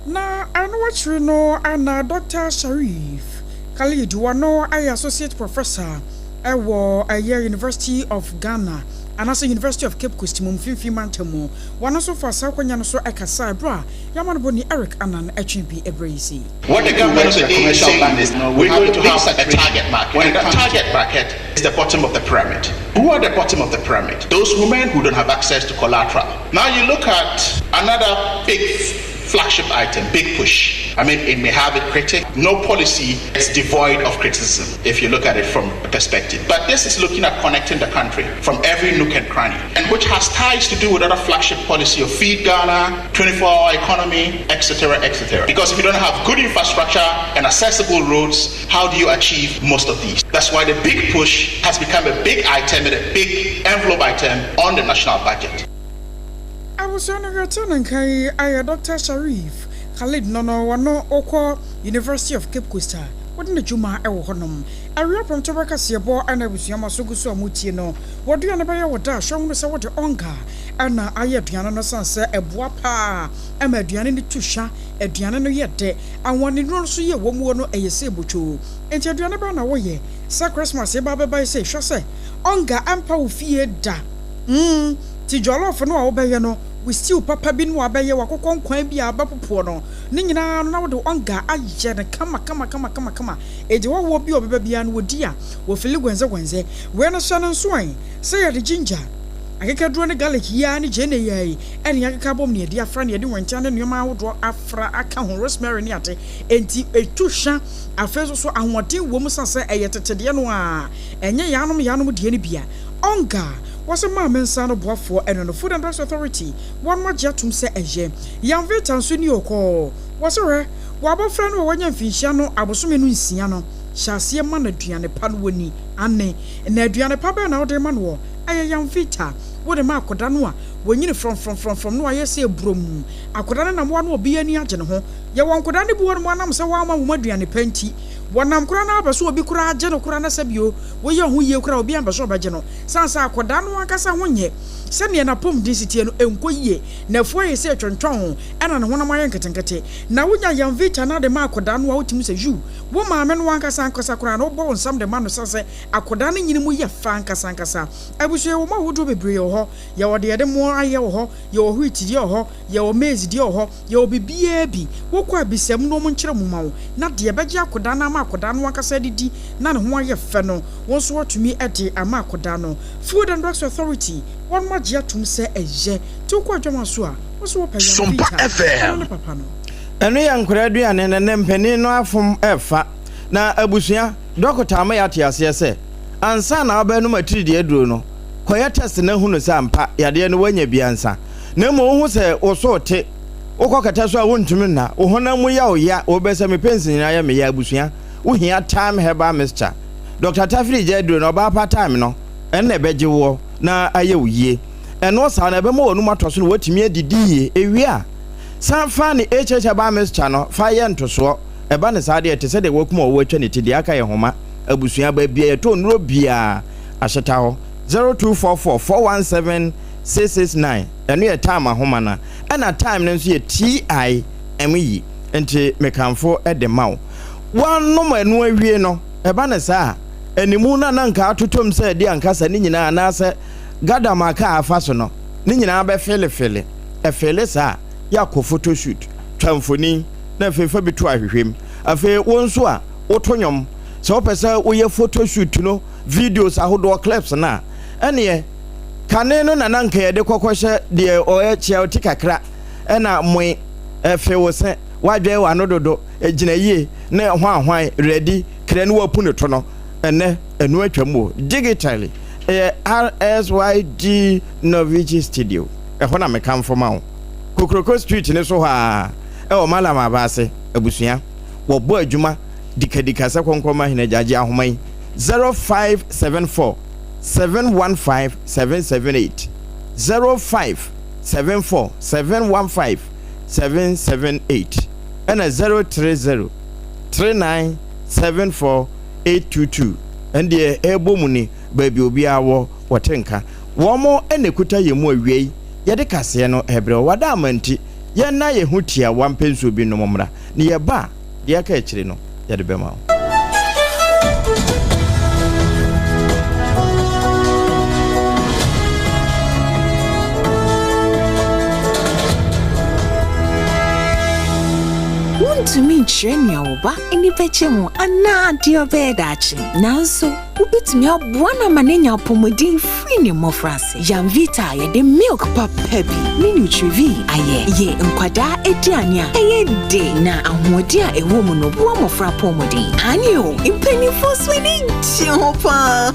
Na ɛno akyiri no na Dɔkta Sharif Khalid wɔno ayɛ Associate Professor wɔ ɛyɛ University of Ghana anaasɛ University of Cape Coast mu mfimfini mantam mu. Wɔno nso faa saa akwanya no so kasae berɛ a y'amanobɔni Eric Annan twe bi berɛ yi sei. What the government today is saying is we're going to have a target market, and that target market is the bottom of the pyramid. Who are the bottom of the pyramid? Those women who don't have access to collateral. Now you look at another big flagship item, Big Push. I mean, it may have a critic. No policy is devoid of criticism if you look at it from a perspective. But this is looking at connecting the country from every nook and cranny, and which has ties to do with other flagship policy of Feed Ghana, 24 hour economy, etc., etc. Because if you don't have good infrastructure and accessible roads, how do you achieve most of these? That's why the big push has become a big item and a big envelope item on the national budget. Abusua no hwɛ ne nka yi ayɛ Dr. Sharif Khalid no no wɔno ɔkɔ University of Cape Coast a wɔde n'adwuma wɔ hɔnom. Awia prɔmto bɛkaseɛbɔ ɛna abusua ma so gu so a motie no. Wɔduane bɛyɛ wɔ da a hwɛ hunu sɛ wode ɔnga ɛna ayɛ aduane no sane sɛ ɛboa paa ɛma aduane no tu hwa, aduane no yɛ dɛ, ahoɔdennuro nso yɛ wɔ muo no ɛyɛ sɛ botwoo. Enti aduane bɛn na woyɛ sɛ Christmas yi ba bɛba yi sɛ hwɛ sɛ ɔnga ɛmpa wo fie da. Mm, nti jollof no a wobɛyɛ no, wo stew papa bi no a wabɛyɛ, w'akokɔ nkwan bi a wobɛpopoɔ no, ne nyinaa no na wode ɔnga ayɛ no kama kama kama kama kama. Enti hɔhoɔ bi a ɔbɛba biara no wɔdi a, wɔfili gwɛnzɛgwɛnzɛ. Wei no hyɛ no nso ɛ, sɛ yɛde ginger, akekaduro ne garlic yi ara ne gyeene yi ara yi ɛne yɛakeka abom na yɛde afra na yɛde hwentia ne nneɛma ahodoɔ afra aka ho, rosemary ne ade. Enti ɛtu hwa. Afei nso so ahoɔden wɔ mu sane sɛ ɛyɛ tete deɛ no ara, ɛnyɛ yaanom yaanom deɛ no bi a. Ɔnga, wɔse maa me nsa ano boafoɔ ɛno no Food and Drugs Authority wɔnom agye atom sɛ ɛyɛ. Yanvita nso ni o kɔɔ. Wɔse hwɛ, w'abɔfra no a wanya mfinhyia no abosome no nsia no, hyɛ aseɛ ma no aduane pa no wɔni. Ane, na aduane pa bɛn na wode rema noɔ? Ɛyɛ Yanvita. Wode ma akɔda no a, wanyini frɔmfrɔmfrɔmfrɔm na wayɛ sɛ aburom. Akɔda no nam hɔ a na obiara ani agye ne ho. Yɛwɔ nkɔdaa no bi wɔ hɔnom a nam sɛ wɔamma wɔn aduane pa nti, wɔnam koraa na abɛ sɛ obi koraa agye no koraa na sɛ bio woyɛ ho yie koraa a obiara mpɛ sɛ ɔbɛgye no. Sane sɛ akɔdaa no ankasa ho nyɛ sɛdeɛ n'apɔmuden si teɛ no ɛnkɔ yie, n'afu ayɛ sɛ twɔntwɔn ɛna ne honam ayɛ nketenkete. Na wonya Yamvita no de ma akɔdaa no a wotumi sɛ yiw, wo maame no ankasa ankasa koraa no wobɔ wo nsam de ma no sane sɛ akɔdaa no nyini mu yɛ fɛ ankasa ankasa. Abusua yɛwɔ mu ahodoɔ bebree wɔ hɔ, yɛwɔ deɛ yɛde moɔ ayɛ wɔ hɔ, yɛwɔ wheat deɛ wɔ hɔ, yɛwɔ maize deɛ wɔ hɔ, Yɛwɔ biribiara bi. Wokɔ a bisa mu na wɔnkyerɛ mu ma wo. Na deɛ ɛbɛgye akwadaa no ama akwadaa no ankasa adidi na ne ho ayɛ fɛ no, wo nso woatumi de ama akwadaa no. Food and Drugs Authority, wɔnom agye atom sɛ ɛyɛ. Nti wokɔ adwama so a, wo nso wopɛ yam Sompa Vita, ɛno FM. ne papa no. Ɛno yɛ nkwadaa aduane na nnɛ mpanin no afom refa. Na abusua, dɔkota ama yɛate aseɛ sɛ, ansa na wobɛnom atiridii aduro no, kɔyɛ test na hunu sɛ ampa yadeɛ no woanya bi ansa. Na mmom wohu sɛ wo so rete, wokɔ kɛtɛ so a wontumi nna, wo honam mu yɛ wo ya, wobɛ sɛ me pɛnsi nyinaa yɛ me ya, abusua. wohia Thyme Herbal Mixture. Dɔkta Tafiri gya aduro no, ɔbaa pa thyme no, ɛno na ɛbɛgye woɔ na ayɛ wo yie. Ɛno saa no, ɛbɛma w'anum atɔ so na woatumi adidi yie. Ɛwie a, san fa ne HH Herbal Mixture no fa yɛ ntosoɔ. Ɛba no saa deɛ, ɛte sɛ deɛ woakum ɔwɔ atwa ne ti, deɛ aka yɛ homa. Abusua, baabi a yɛtɔ nnuro biara, ahyeta hɔ. 0244 417 669, ɛno yɛ Thyme ahoma no. Ɛna Thyme no nso yɛ T-I-M-E, nti mekamfo de ma wo. Woanom ɛno awie no, ɛba no saa a, animu no a na anka atotɔ mu sɛ ɛde ankasa ne nyinaa anaasɛ gadam a kaa afa so no, ne nyinaa bɛfelefele. Ɛfele saa a, yɛakɔ photo shoot, twa mfonin, na afei fa bi to ahwehwɛ mu. Afei wo nso a woto nnwom, sɛ wopɛ sɛ woyɛ photo shoot no, videos ahodoɔ, clips no a, ɛneɛ kane no na na anka yɛde kɔkɔhyɛ deɛ ɔyɛ kyea ɔti kakra, ɛna moe, ɛfe wo se, woadwɛn w'ano dodo, Gyina yie ne hwanhwan ready krɛ ne wapu ne to no ɛnɛ ɛno atwam o digitally ɛyɛ RSYD Novici Studio ɛhɔ na mekamfo ma wo Kokroko street ne so hɔ aa ɛwɔ Mallam Aba ase abusua wɔbɔ adwuma dikadika sɛ kɔnkɔn mahene agya gye ahoma yi 0574 715 778 0574 715 778. ɛna 030 39 74 822 ɛndeɛ ɛrebɔ mu ni baabi obiara wɔ wɔte nka wɔn na ɛkuta yɛn mu awiei yɛde kaseɛ no ɛrebrɛ wo wada ama nti yɛnna yɛn ho tiawa mpɛ nsuo bi nnom mmra na yɛba a deɛ aka akyire no yɛde bɛma wo. Wuntumi nkyerɛ nea wo ba ani bɛgye ho anaa deɛ ɔbɛyɛ daakye, nanso wubetumi aboa no ama no anya apɔwmuden firi ne mmofraase. Yamvita a yɛde milk papa bi ne Nutrivie ayɛ yɛ nkwadaa aduane a ɛyɛ de na ahoɔden a ɛwɔ mu no boa mmofra apɔwmuden. Aane o, mpanyimfo nso ani gye ho paa.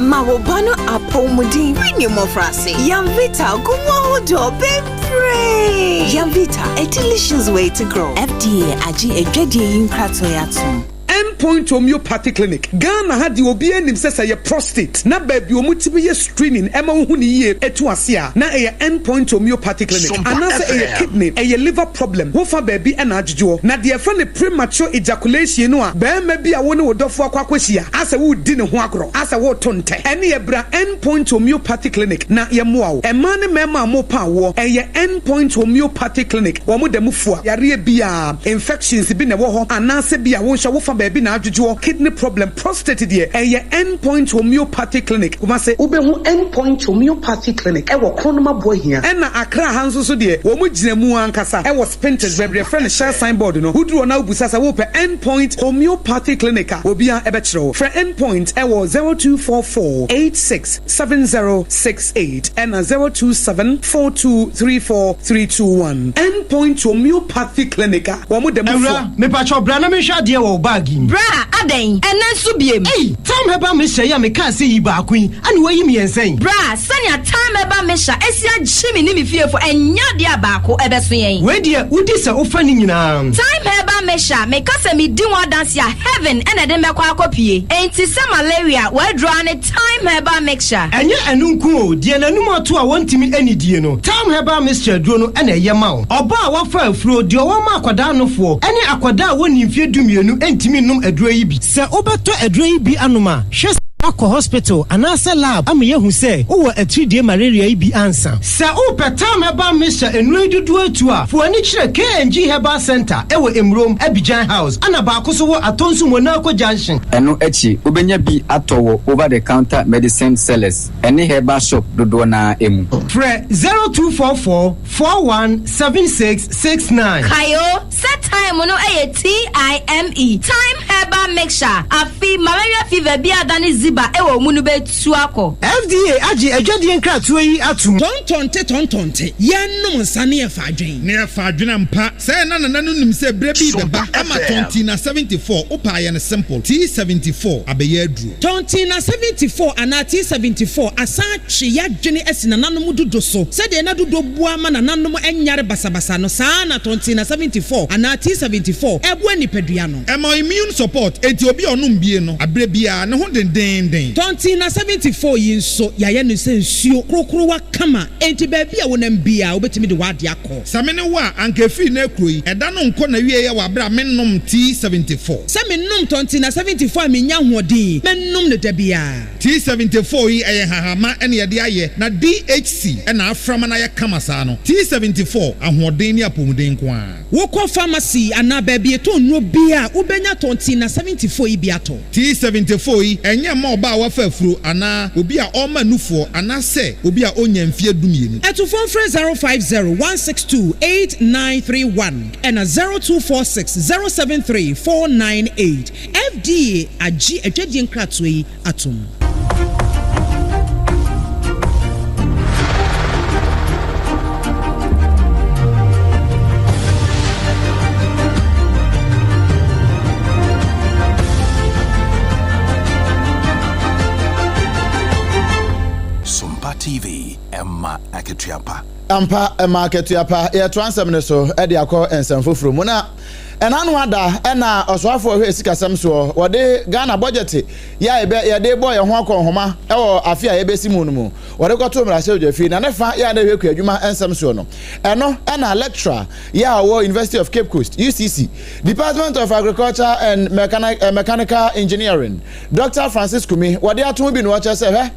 Ma wo ba no apɔwmuden firi ne mmofraase. Yamvita gu mu ahodoɔ bebree. Yamvita, a delicious way to grow. FDA agye adwadie yi nkratoɔ yi atom. End Point Homeopathy Clinic, Ghana ha deɛ obiara nim sɛ sɛ ɛyɛ prostate na baabi a wɔtumi yɛ screening ɛma wohu no yie ɛtu ase a na ɛyɛ End Point Homeopathy Clinic anaasɛ ɛyɛ kidney, ɛyɛ liver problem, wofa baabi na adwodwoɔ. Na deɛ yɛfrɛ no premature ejaculation no a barima bi a wo ne wo dɔfoɔ akɔ akɔhyia asɛ woredi ne ho agorɔ, asɛ woreto ntɛ, ɛneɛ bra End Point Homeopathy Clinic na yɛmmoa wo. Mmaa ne mmarima a morepa awoɔ, ɛyɛ End Point Homeopathy Clinic, wɔn da mu fua yareɛ biara. Infections bi na ɛwɔ hɔ anaasɛ bi a wo nso wofa baabi na adwodwoɔ, kidney problem, prostate deɛ ɛyɛ End Point Homeopathy Clinic, Kumasi. Wobɛhu End Point Homeopathy Clinic wɔ Kronom Aboahia. Ɛna Accra ha nso so deɛ wɔn gyina mu ankasa wɔ Spintex baabi a yɛfrɛ no Shell sign board no. Woduru hɔ na wobisa sɛ wopɛ End Point Homeopathy Clinic a, obiara bɛkyerɛ wo. Frɛ End Point wɔ 0244 86 7068 ɛna 027 4234 321. End Point Homeopathy Clinic a wɔn da mu fua. Awura, mepakyɛw bra na menhwɛ adeɛ wɔ wo bag yi mu. Bra, adɛn? Ɛnnɛ nso biem? Ei! Tam Herbal Mixture yi a mekaa sɛ yi baako yi, ɛna woayi mmiɛnsa yi? Bra, sɛnea Tam Herbal Mixture asi agye me ne me fiefo, ɛnyɛ adeɛ a baako ɛbɛso yɛn. Wei deɛ, wodi sɛ wofa ne nyinaa. Thyme Herbal Mixture, meka sɛ medi ho adanse a, heaven na ɛde me bɛkɔ akɔpue. Enti sɛ malaria, w'aduro ara ne Thyme Herbal Mixture. Ɛnyɛ ɛno nko o, deɛ n'anum ato a wɔntumi nnidie no, Thyme Herbal Mixture aduro no na ɛyɛ ma wo. Ɔbaa a wafa afuro, deɛ ɔwɔ ma akwadaa nofoɔ, ne akwadaa a wɔnnii mfeɛ dumienu ntumi nnom aduro yi bi. Sɛ wobɛtɔ aduro yi bi anom a, hwɛ sɛ woakɔ hospital anaasɛ lab ama yɛahu sɛ wowɔ atiridie malaria yi bi ansa. Sɛ wopɛ Thyme Herbal Mixture nnuro yi dodoɔ atu a, fa w'ani kyerɛ KNG Herbal Centre wɔ Emurom, Abidjan House, ɛna baako nso wɔ Atonsu Monaco Junction. Ɛno akyi, wobɛnya bi atɔ wɔ over the counter medicine sellers ne herbal shop dodoɔ no ara mu. Frɛ 0244 41 76 69. Kae o, sɛ thyme no yɛ T-I-M-E, thyme herbal mixture. Afei malaria fever bi adane zip. fiba wɔ wo mu no bɛtu akɔ. FDA agye adwadie nkratoɔ yi atom. Tɔntɔnte tɔntɔnte, yɛnnom nsa ne yɛfa adwen. Ne yɛfa adwen ampa. Sɛɛ na Nana no nim sɛ berɛ bi rebɛba ama Tɔntina 74, wopɛ a yɛ no simple, T74 abɛyɛ aduro. Tɔntina 74 anaa T74 asan atwe y'adwene asi nananom dudo so. Sɛdeɛ na dudo boa ma nananom nyare basabasa no, saa ara na Tɔntina 74 anaa T74 boa nipadua no. Ɛma immune support, enti obi a ɔnom bie no, aberɛ biara, ne ho dendeenden. Tɔntina 74 yi nso, yɛayɛ no sɛ nsuo korokorowa kama, enti baabi a wonam biara, wobɛtumi de w'adeɛ akɔ. Sɛ me ne wo a, anka ɛfiri nnɛ rekuro yi, ɛda no nkɔ n'awieɛ wɔ aberɛ a mennom T74. Sɛ menom Tɔntina 74 a mennya ahoɔden yi, mɛnom no da biara. T74 yi, ɛyɛ nhahamma na yɛde ayɛ, na DHC na afra ma no ayɛ kama saa no. T74, ahoɔden ne apɔmuden nko ara. Wokɔ pharmacy anaa baabi yɛtɔn nnuro biara a, wobɛnya Tɔntina 74 yi bi atɔ. T74 yi, ɛnyɛ mma ɔbaa a wafa afuro anaa obi a ɔrema nufoɔ anaasɛ obi a ɔnnya mfeɛ dumienu. Atufoɔ mfrɛ 050 162 8931 ɛna 0246 073 498. FDA agye adwadie nkratoɔ yi atom. Sompa TV, ɛma akatua pa. Ampa, ɛma akatua pa. Yɛtoa nsɛm no so de akɔ nsɛm foforɔ mu. Na ɛna ano ada na ɔsoafoɔ ɔhwɛ sikasɛm soɔ, wɔde Ghana bɔgyɛte yɛ a yɛbɛ yɛde bɔ yɛn ho akɔnhoma wɔ afe a yɛbɛsi mu no mu, wɔde kɔtoo mmarahyɛbadwafie, na ne fa yɛ a na ɛhwɛ kuadwuma nsɛm soɔ no, ɛno na lecturer yɛ a ɔwɔ University of Cape Coast, UCC, Department of Agriculture and Mechanical Engineering, Doctor Francis Kumi, wɔde ato ho bi na ɔkyerɛ sɛ, hwɛ,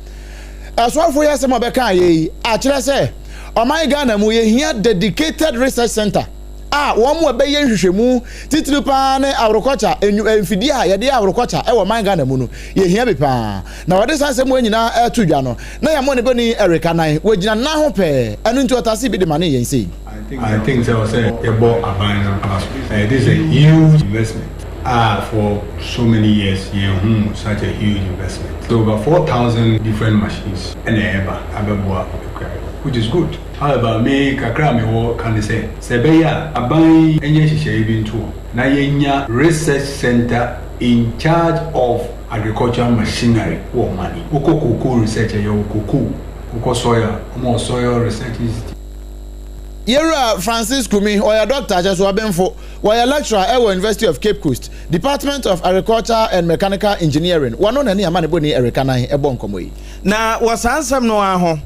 ɛsoafo yi asɛm a ɔbɛka yɛ yi akyerɛ sɛ ɔman Ghana mu yɛhia dedicated research center a wɔn a ɛbɛyɛ nhwehwɛmu titiriw paa ne aworokɔkya, mfidie a yɛde yɛ aworokɔkya wɔ ɔman Ghana mu no, yɛhia bi paa. Na wɔde saa nsɛm wei nyinaa reto dwa no, na yɛn mmɔnebɔni Eric Anan, wɔgyina nan ho pɛɛ, ɛno nti ɔtasee bi de manee yɛn sei. I think sɛ ɔsɛ yɛbɔ aban no aba so. This is a huge investment a for so many years yɛnhuu such a huge investment. So over 4,000 different machines ɛna ɛreba abɛboa akuayɛ which is good. However, me kakra a mewɔ ka ne sɛ, sɛ ɛbɛyɛ a aban yi nyɛ nhyehyɛeɛ bi nto hɔ na yɛnya research centre in charge of agricultural machinery wɔ ɔman yi. Wokɔ cocoa research a, yɛwɔ cocoa, wokɔ soil a, wɔwɔ soil research institute. Yɛwura Francis Kumi, ɔyɛ dɔkta, kyerɛ sɛ ɔbenfo. Ɔyɛ lecturer wɔ University of Cape Coast, Department of Agriculture and Mechanical Engineering. Wɔno na ne amanebɔni Eric Anan bɔ nkɔmmɔ yi. Na wɔ saa nsɛm no ara ho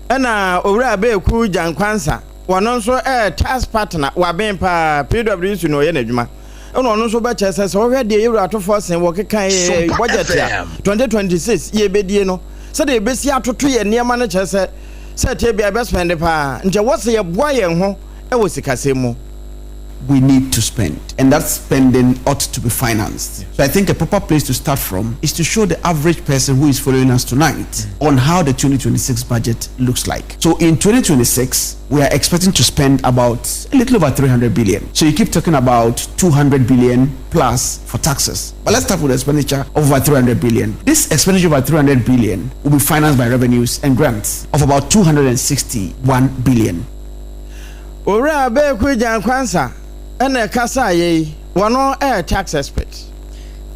Ɛna Owura Abeeku Gyankwansa, wɔno nso ɛyɛ tax partner, waben paa, PWC na ɔyɛ n'adwuma. Ɛna ɔno nso bɛkyerɛ sɛ sɛ wohwɛ deɛ Yɛwura Atofoɔ sen wɔ keka yɛ budget a 2026 yɛbɛdie no, sɛdeɛ yɛbɛsi atoto yɛn nneɛma no kyerɛ sɛ sɛ ɛteɛ biara yɛbɛspɛnde paa, nti ɛwɔ sɛ yɛboa yɛn ho wɔ sikasɛm mu. We need to spend, and that spending ought to be financed. So I think a proper place to start from is to show the average person who is following us tonight on how the 2026 budget looks like. So in 2026, we are expecting to spend about a little over 300 billion. So you keep talking about 200 billion plus for taxes. But let's start with expenditure of over 300 billion. This expenditure of over 300 billion will be financed by revenues and grants of about 261 billion. Owura Abeeku Gyan Quansah na ɛkasaeɛ yi, wɔno yɛ tax expert.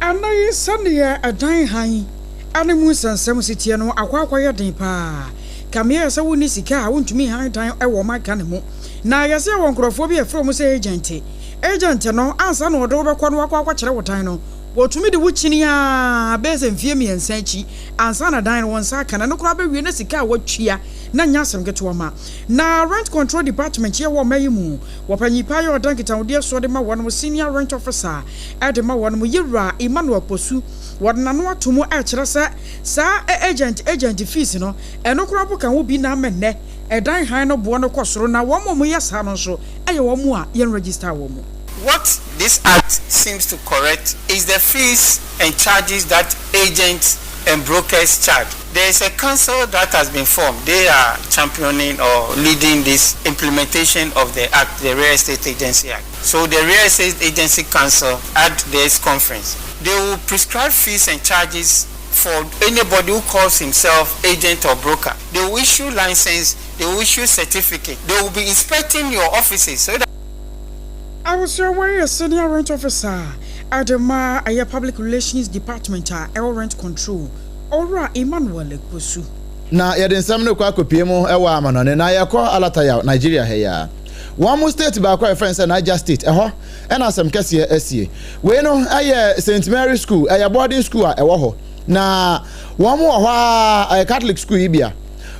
Ɛnnɛ yi, sɛdeɛ ɛdan hann ne mu nsɛnsɛm si teɛ no akɔ akɔyɛ den paa. Kame ayɛ sɛ wonni sika a wontumi nhan dan wɔ ɔman Ghana mu. Na yɛse yɛwɔ nkorɔfoɔ bi a yɛfrɛ wɔn sɛ agent. Agent no, ansa na ɔde wo bɛkɔ na wakɔ akɔkyerɛ wo dan no, wɔtumi de wo kyini ara bɛyɛ sɛ mfeɛ mmiɛnsa akyi ansa na dan no wo nsa aka no. Ɛno koraa bɛwie na sika a woatua no nyɛ asɛm ketewa ma. Na Rent Control Department yɛ wɔ ɔman yi mu wɔ panyin pa yɛ ɔda nkitahodie soɔ de ma wɔnom Senior Rent Officer de ma wɔnom Yewura Emmanuel Kposu wɔde n'ano ato mu ɛkyerɛ sɛ saa agent agent fees no ɛno koraa mpo ka ho bi na ama nnɛ ɛdan han no boɔ no kɔ soro na wɔn a wɔyɛ saa no nso ɛyɛ wɔn a yɛn register wɔn. What this act seems to correct is the fees and charges that agents and brokers charge. There is a council that has been formed. They are championing or leading this implementation of the act, the Real Estate Agency Act. So the Real Estate Agency Council at this conference, they will prescribe fees and charges for anybody who calls himself agent or broker. They will issue license, they will issue certificate. They will be inspecting your offices so that Abusua wei yɛ Senior Rent Officer a de ma ɛyɛ Public Relations Department a ɛwɔ Rent Control, Owura Emmanuel Ekposu. Na yɛde nsɛm no rekɔ akɔpue mu wɔ amanɔne, na yɛkɔ Alatayaw, Nigeria ha yi ara. Wɔn mo state baako a yɛfrɛ no sɛ Niger State, ɛhɔ na asɛm kɛseɛ asie. Wei no yɛ Saint Mary School, ɛyɛ boarding school a ɛwɔ hɔ. Na wɔn wɔ hɔ ara, ɛyɛ Catholic school yi bia.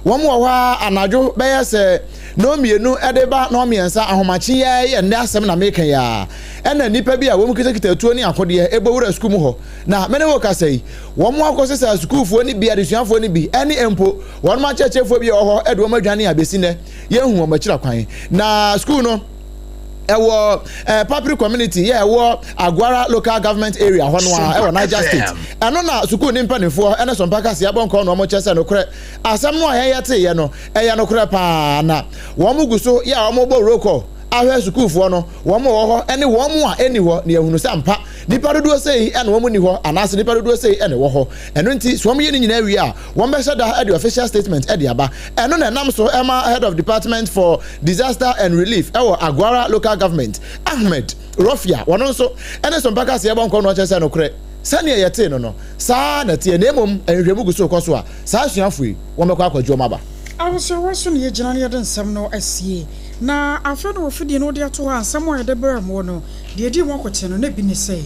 Wɔn wɔ hɔ ara anadwo bɛyɛ sɛ nnɔnmienu de ba nnɔnmiɛnsa ahomakye yi ara yi, ɛnnɛ asɛm na meka yi ara, ɛna nnipa bi a wɔn kitakita atuo ne akodeɛ bɔ wura sukuu mu hɔ. Na me ne wo kasa yi, wɔn akɔsesa sukuufoɔ no bi, adesuafoɔ no bi, ɛne mpo wɔn akyerɛkyerɛfoɔ bi a ɛwɔ hɔ de wɔn adwane a bɛsi nnɛ yɛnhu wɔn akyira kwan. Na sukuu no ɛwɔ eh, Papiri community yɛ ɛwɔ Aguara local government area hɔ no a ɛwɔ Niger State. Ɛno na sukuu ne mpanimfoɔ ɛne Sompa Kaseɛ abɔ nkɔɔ na wɔn kyerɛ sɛ nokorɛ asɛm no a yɛn yɛteeɛ no ɛyɛ nokorɛ paa na wɔn gu so yɛ a wɔn bɔ roll call ahwɛ sukuufoɔ no wɔn wɔ hɔ ɛne wɔn a ɛnni hɔ na yɛhunu sɛ ampa Nnipa dodoɔ sei na wɔn nni hɔ anaase nnipa dodoɔ sei na ɛwɔ hɔ. Ɛno nti sɛ wɔyɛ ne nyinaa wie a, wɔbɛhyɛ da de official statement de aba. Ɛno na ɛnam so ma Head of Department for Disaster and Relief wɔ Agwara Local Government, Ahmed Rofia, ɔno nso ne Sompa Kaseɛ bɔ nkɔm na ɔkyerɛ sɛ nokorɛ sɛdeɛ yɛtee no no, saa ara na ɛteɛ na mmom nhwehwɛmu gu so rekɔ so a saa asuafoɔ yi wɔbɛkɔ akɔgye wɔn aba. Ahosoɛwɔ so na yɛgyina na yɛde nsɛm no asie. Na afei na wɔ fidie no wode ato hɔ a nsɛm a yɛde brɛɛ moɔ no, Deɛ ɛdii mu akɔkyɛ no, na bi ne sɛ.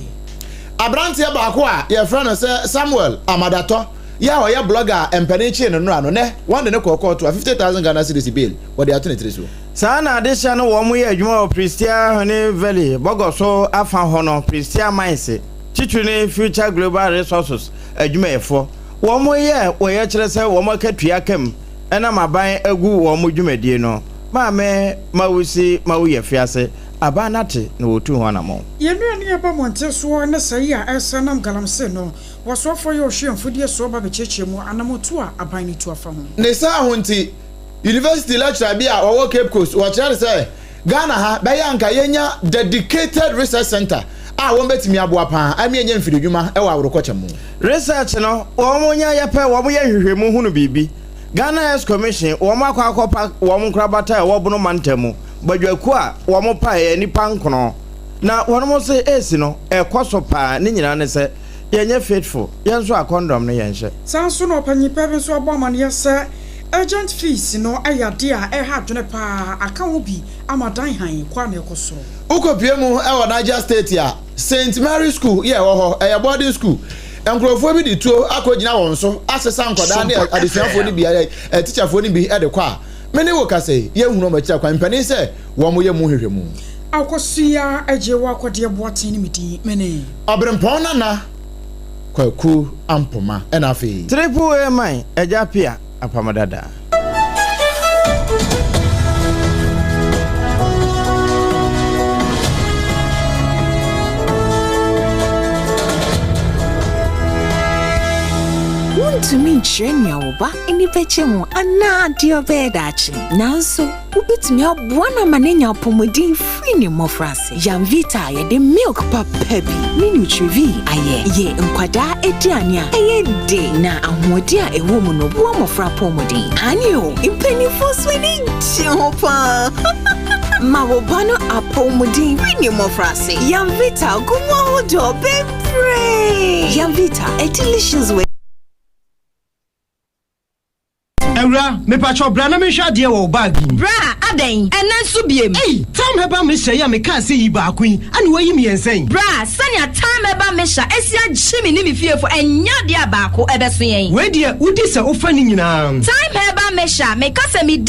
Aberanteɛ baako a yɛfrɛ no sɛ Samuel Amadatɔ yi a ɔyɛ blogger a mpanin kyee no nnora no, nnɛ wɔde no kɔɔ kɔɔto a 50,000 Ghana cedis bail wɔde ato ne tiri so. Saa na adehyɛ no wɔn yɛ adwuma wɔ Prestea Honey Valley bɔgɔ so afa hɔ no Prestea Mines titiri ne Future Global Resources adwumayɛfoɔ wɔn yɛ wɔyɛ kyerɛ sɛ wɔn akatua ka mu ɛnam aban agu wɔn dwumadie no Maame Mawusi Mawuyafiase Aban no ate na wɔretu ho anammɔn. Yɛn nnuane a ɛba mmɔnten soɔ ne sɛe a ɛresɛe nam galamsey no, wɔsoafoɔ yɛ ɔhwe mfudeɛ soɔ ba bɛkyiakyia mu anammɔntuo a aban no tu afa ho. Ne saa ho nti, University lecturer bi a ɔwɔ Cape Coast, wɔkyerɛ no sɛ Ghana ha bɛyɛ a anka yɛnya dedicated research centre a wɔbɛtumi aboa paa ama yɛanya mfiridwuma wɔ aworokɔkyɛ mu. Research no, wɔn nya yɛ pɛ, wɔn yɛ nhwehwɛmu hunu biribi. Ghana Aids Commission, wɔn akɔ akɔpa wɔn nkorabata a ɛwɔ Bono mantam mu. Badwakuo a wɔn paeɛ nnipa nkono na wɔnom se AIDS no ɛkɔ so paa ne nyinaa ne sɛ yɛnyɛ faithful yɛn nso a condom no yɛnhyɛ. Saa nso na ɔpanyin pa bi nso abɔ amaneɛ sɛ agent fees no yɛ adeɛ a ɛha adwene pa ara, aka ho bi ama dan hann kɔ a na ɛkɔ soro. Wokɔpue mu wɔ Niger State a, Saint Mary School yɛ ɛwɔ hɔ, ɛyɛ boarding school. Nkurɔfoɔ bi de tuo akɔgyina wɔn so asesa nkwadaa ne adesuafoɔ no bi, atikyafoɔ no bi de kɔ a, Me ne wo kasa yi, yɛnhunu wɔn akyiri akwan, mpanin sɛ wɔyɛ mu nhwehwɛmu. Akosua Adjei Akɔdeɛ Boateng ne me din, me ne. Ɔberempɔn Nana Kwaku Ampoma ɛna afei. Triple A man Agya Appiah Apam Dada. Wuntumi nkyerɛ nea wo ba ani bɛgye ho anaa deɛ ɔbɛyɛ daakye. Nanso, wobɛtumi aboa no ama no anya apɔmuden firi ne mmɔfraase. Yamvita a yɛde milk papa bi ne Nutrivie ayɛ yɛ nkwadaa aduane a ɛyɛ de na ahoɔden a ɛwɔ mu no boa mmɔfra apɔmuden. Aane o, mpanimfoɔ nso ani gye ho paa. Ma wo ba no apɔmuden firi ne mmɔfraase. Yamvita gu mu ahodoɔ bebree. Yamvita, a delicious way. Awura, mepakyɛw bra na menhwɛ adeɛ wɔ wo bag yi mu. Bra, adɛn? Ɛnnɛ nso biem? Ei! Tam Herbal Mixture yi a mekaa sɛ yi baako yi, ɛna woayi mmiɛnsa yi? Bra, sɛnea Tam Herbal Mixture asi agye me ne me fiefo, ɛnyɛ adeɛ a baako ɛbɛso yɛn. Wei deɛ, wodi sɛ wofa ne nyinaa. Tam Herbal Mixture, meka sɛ medi.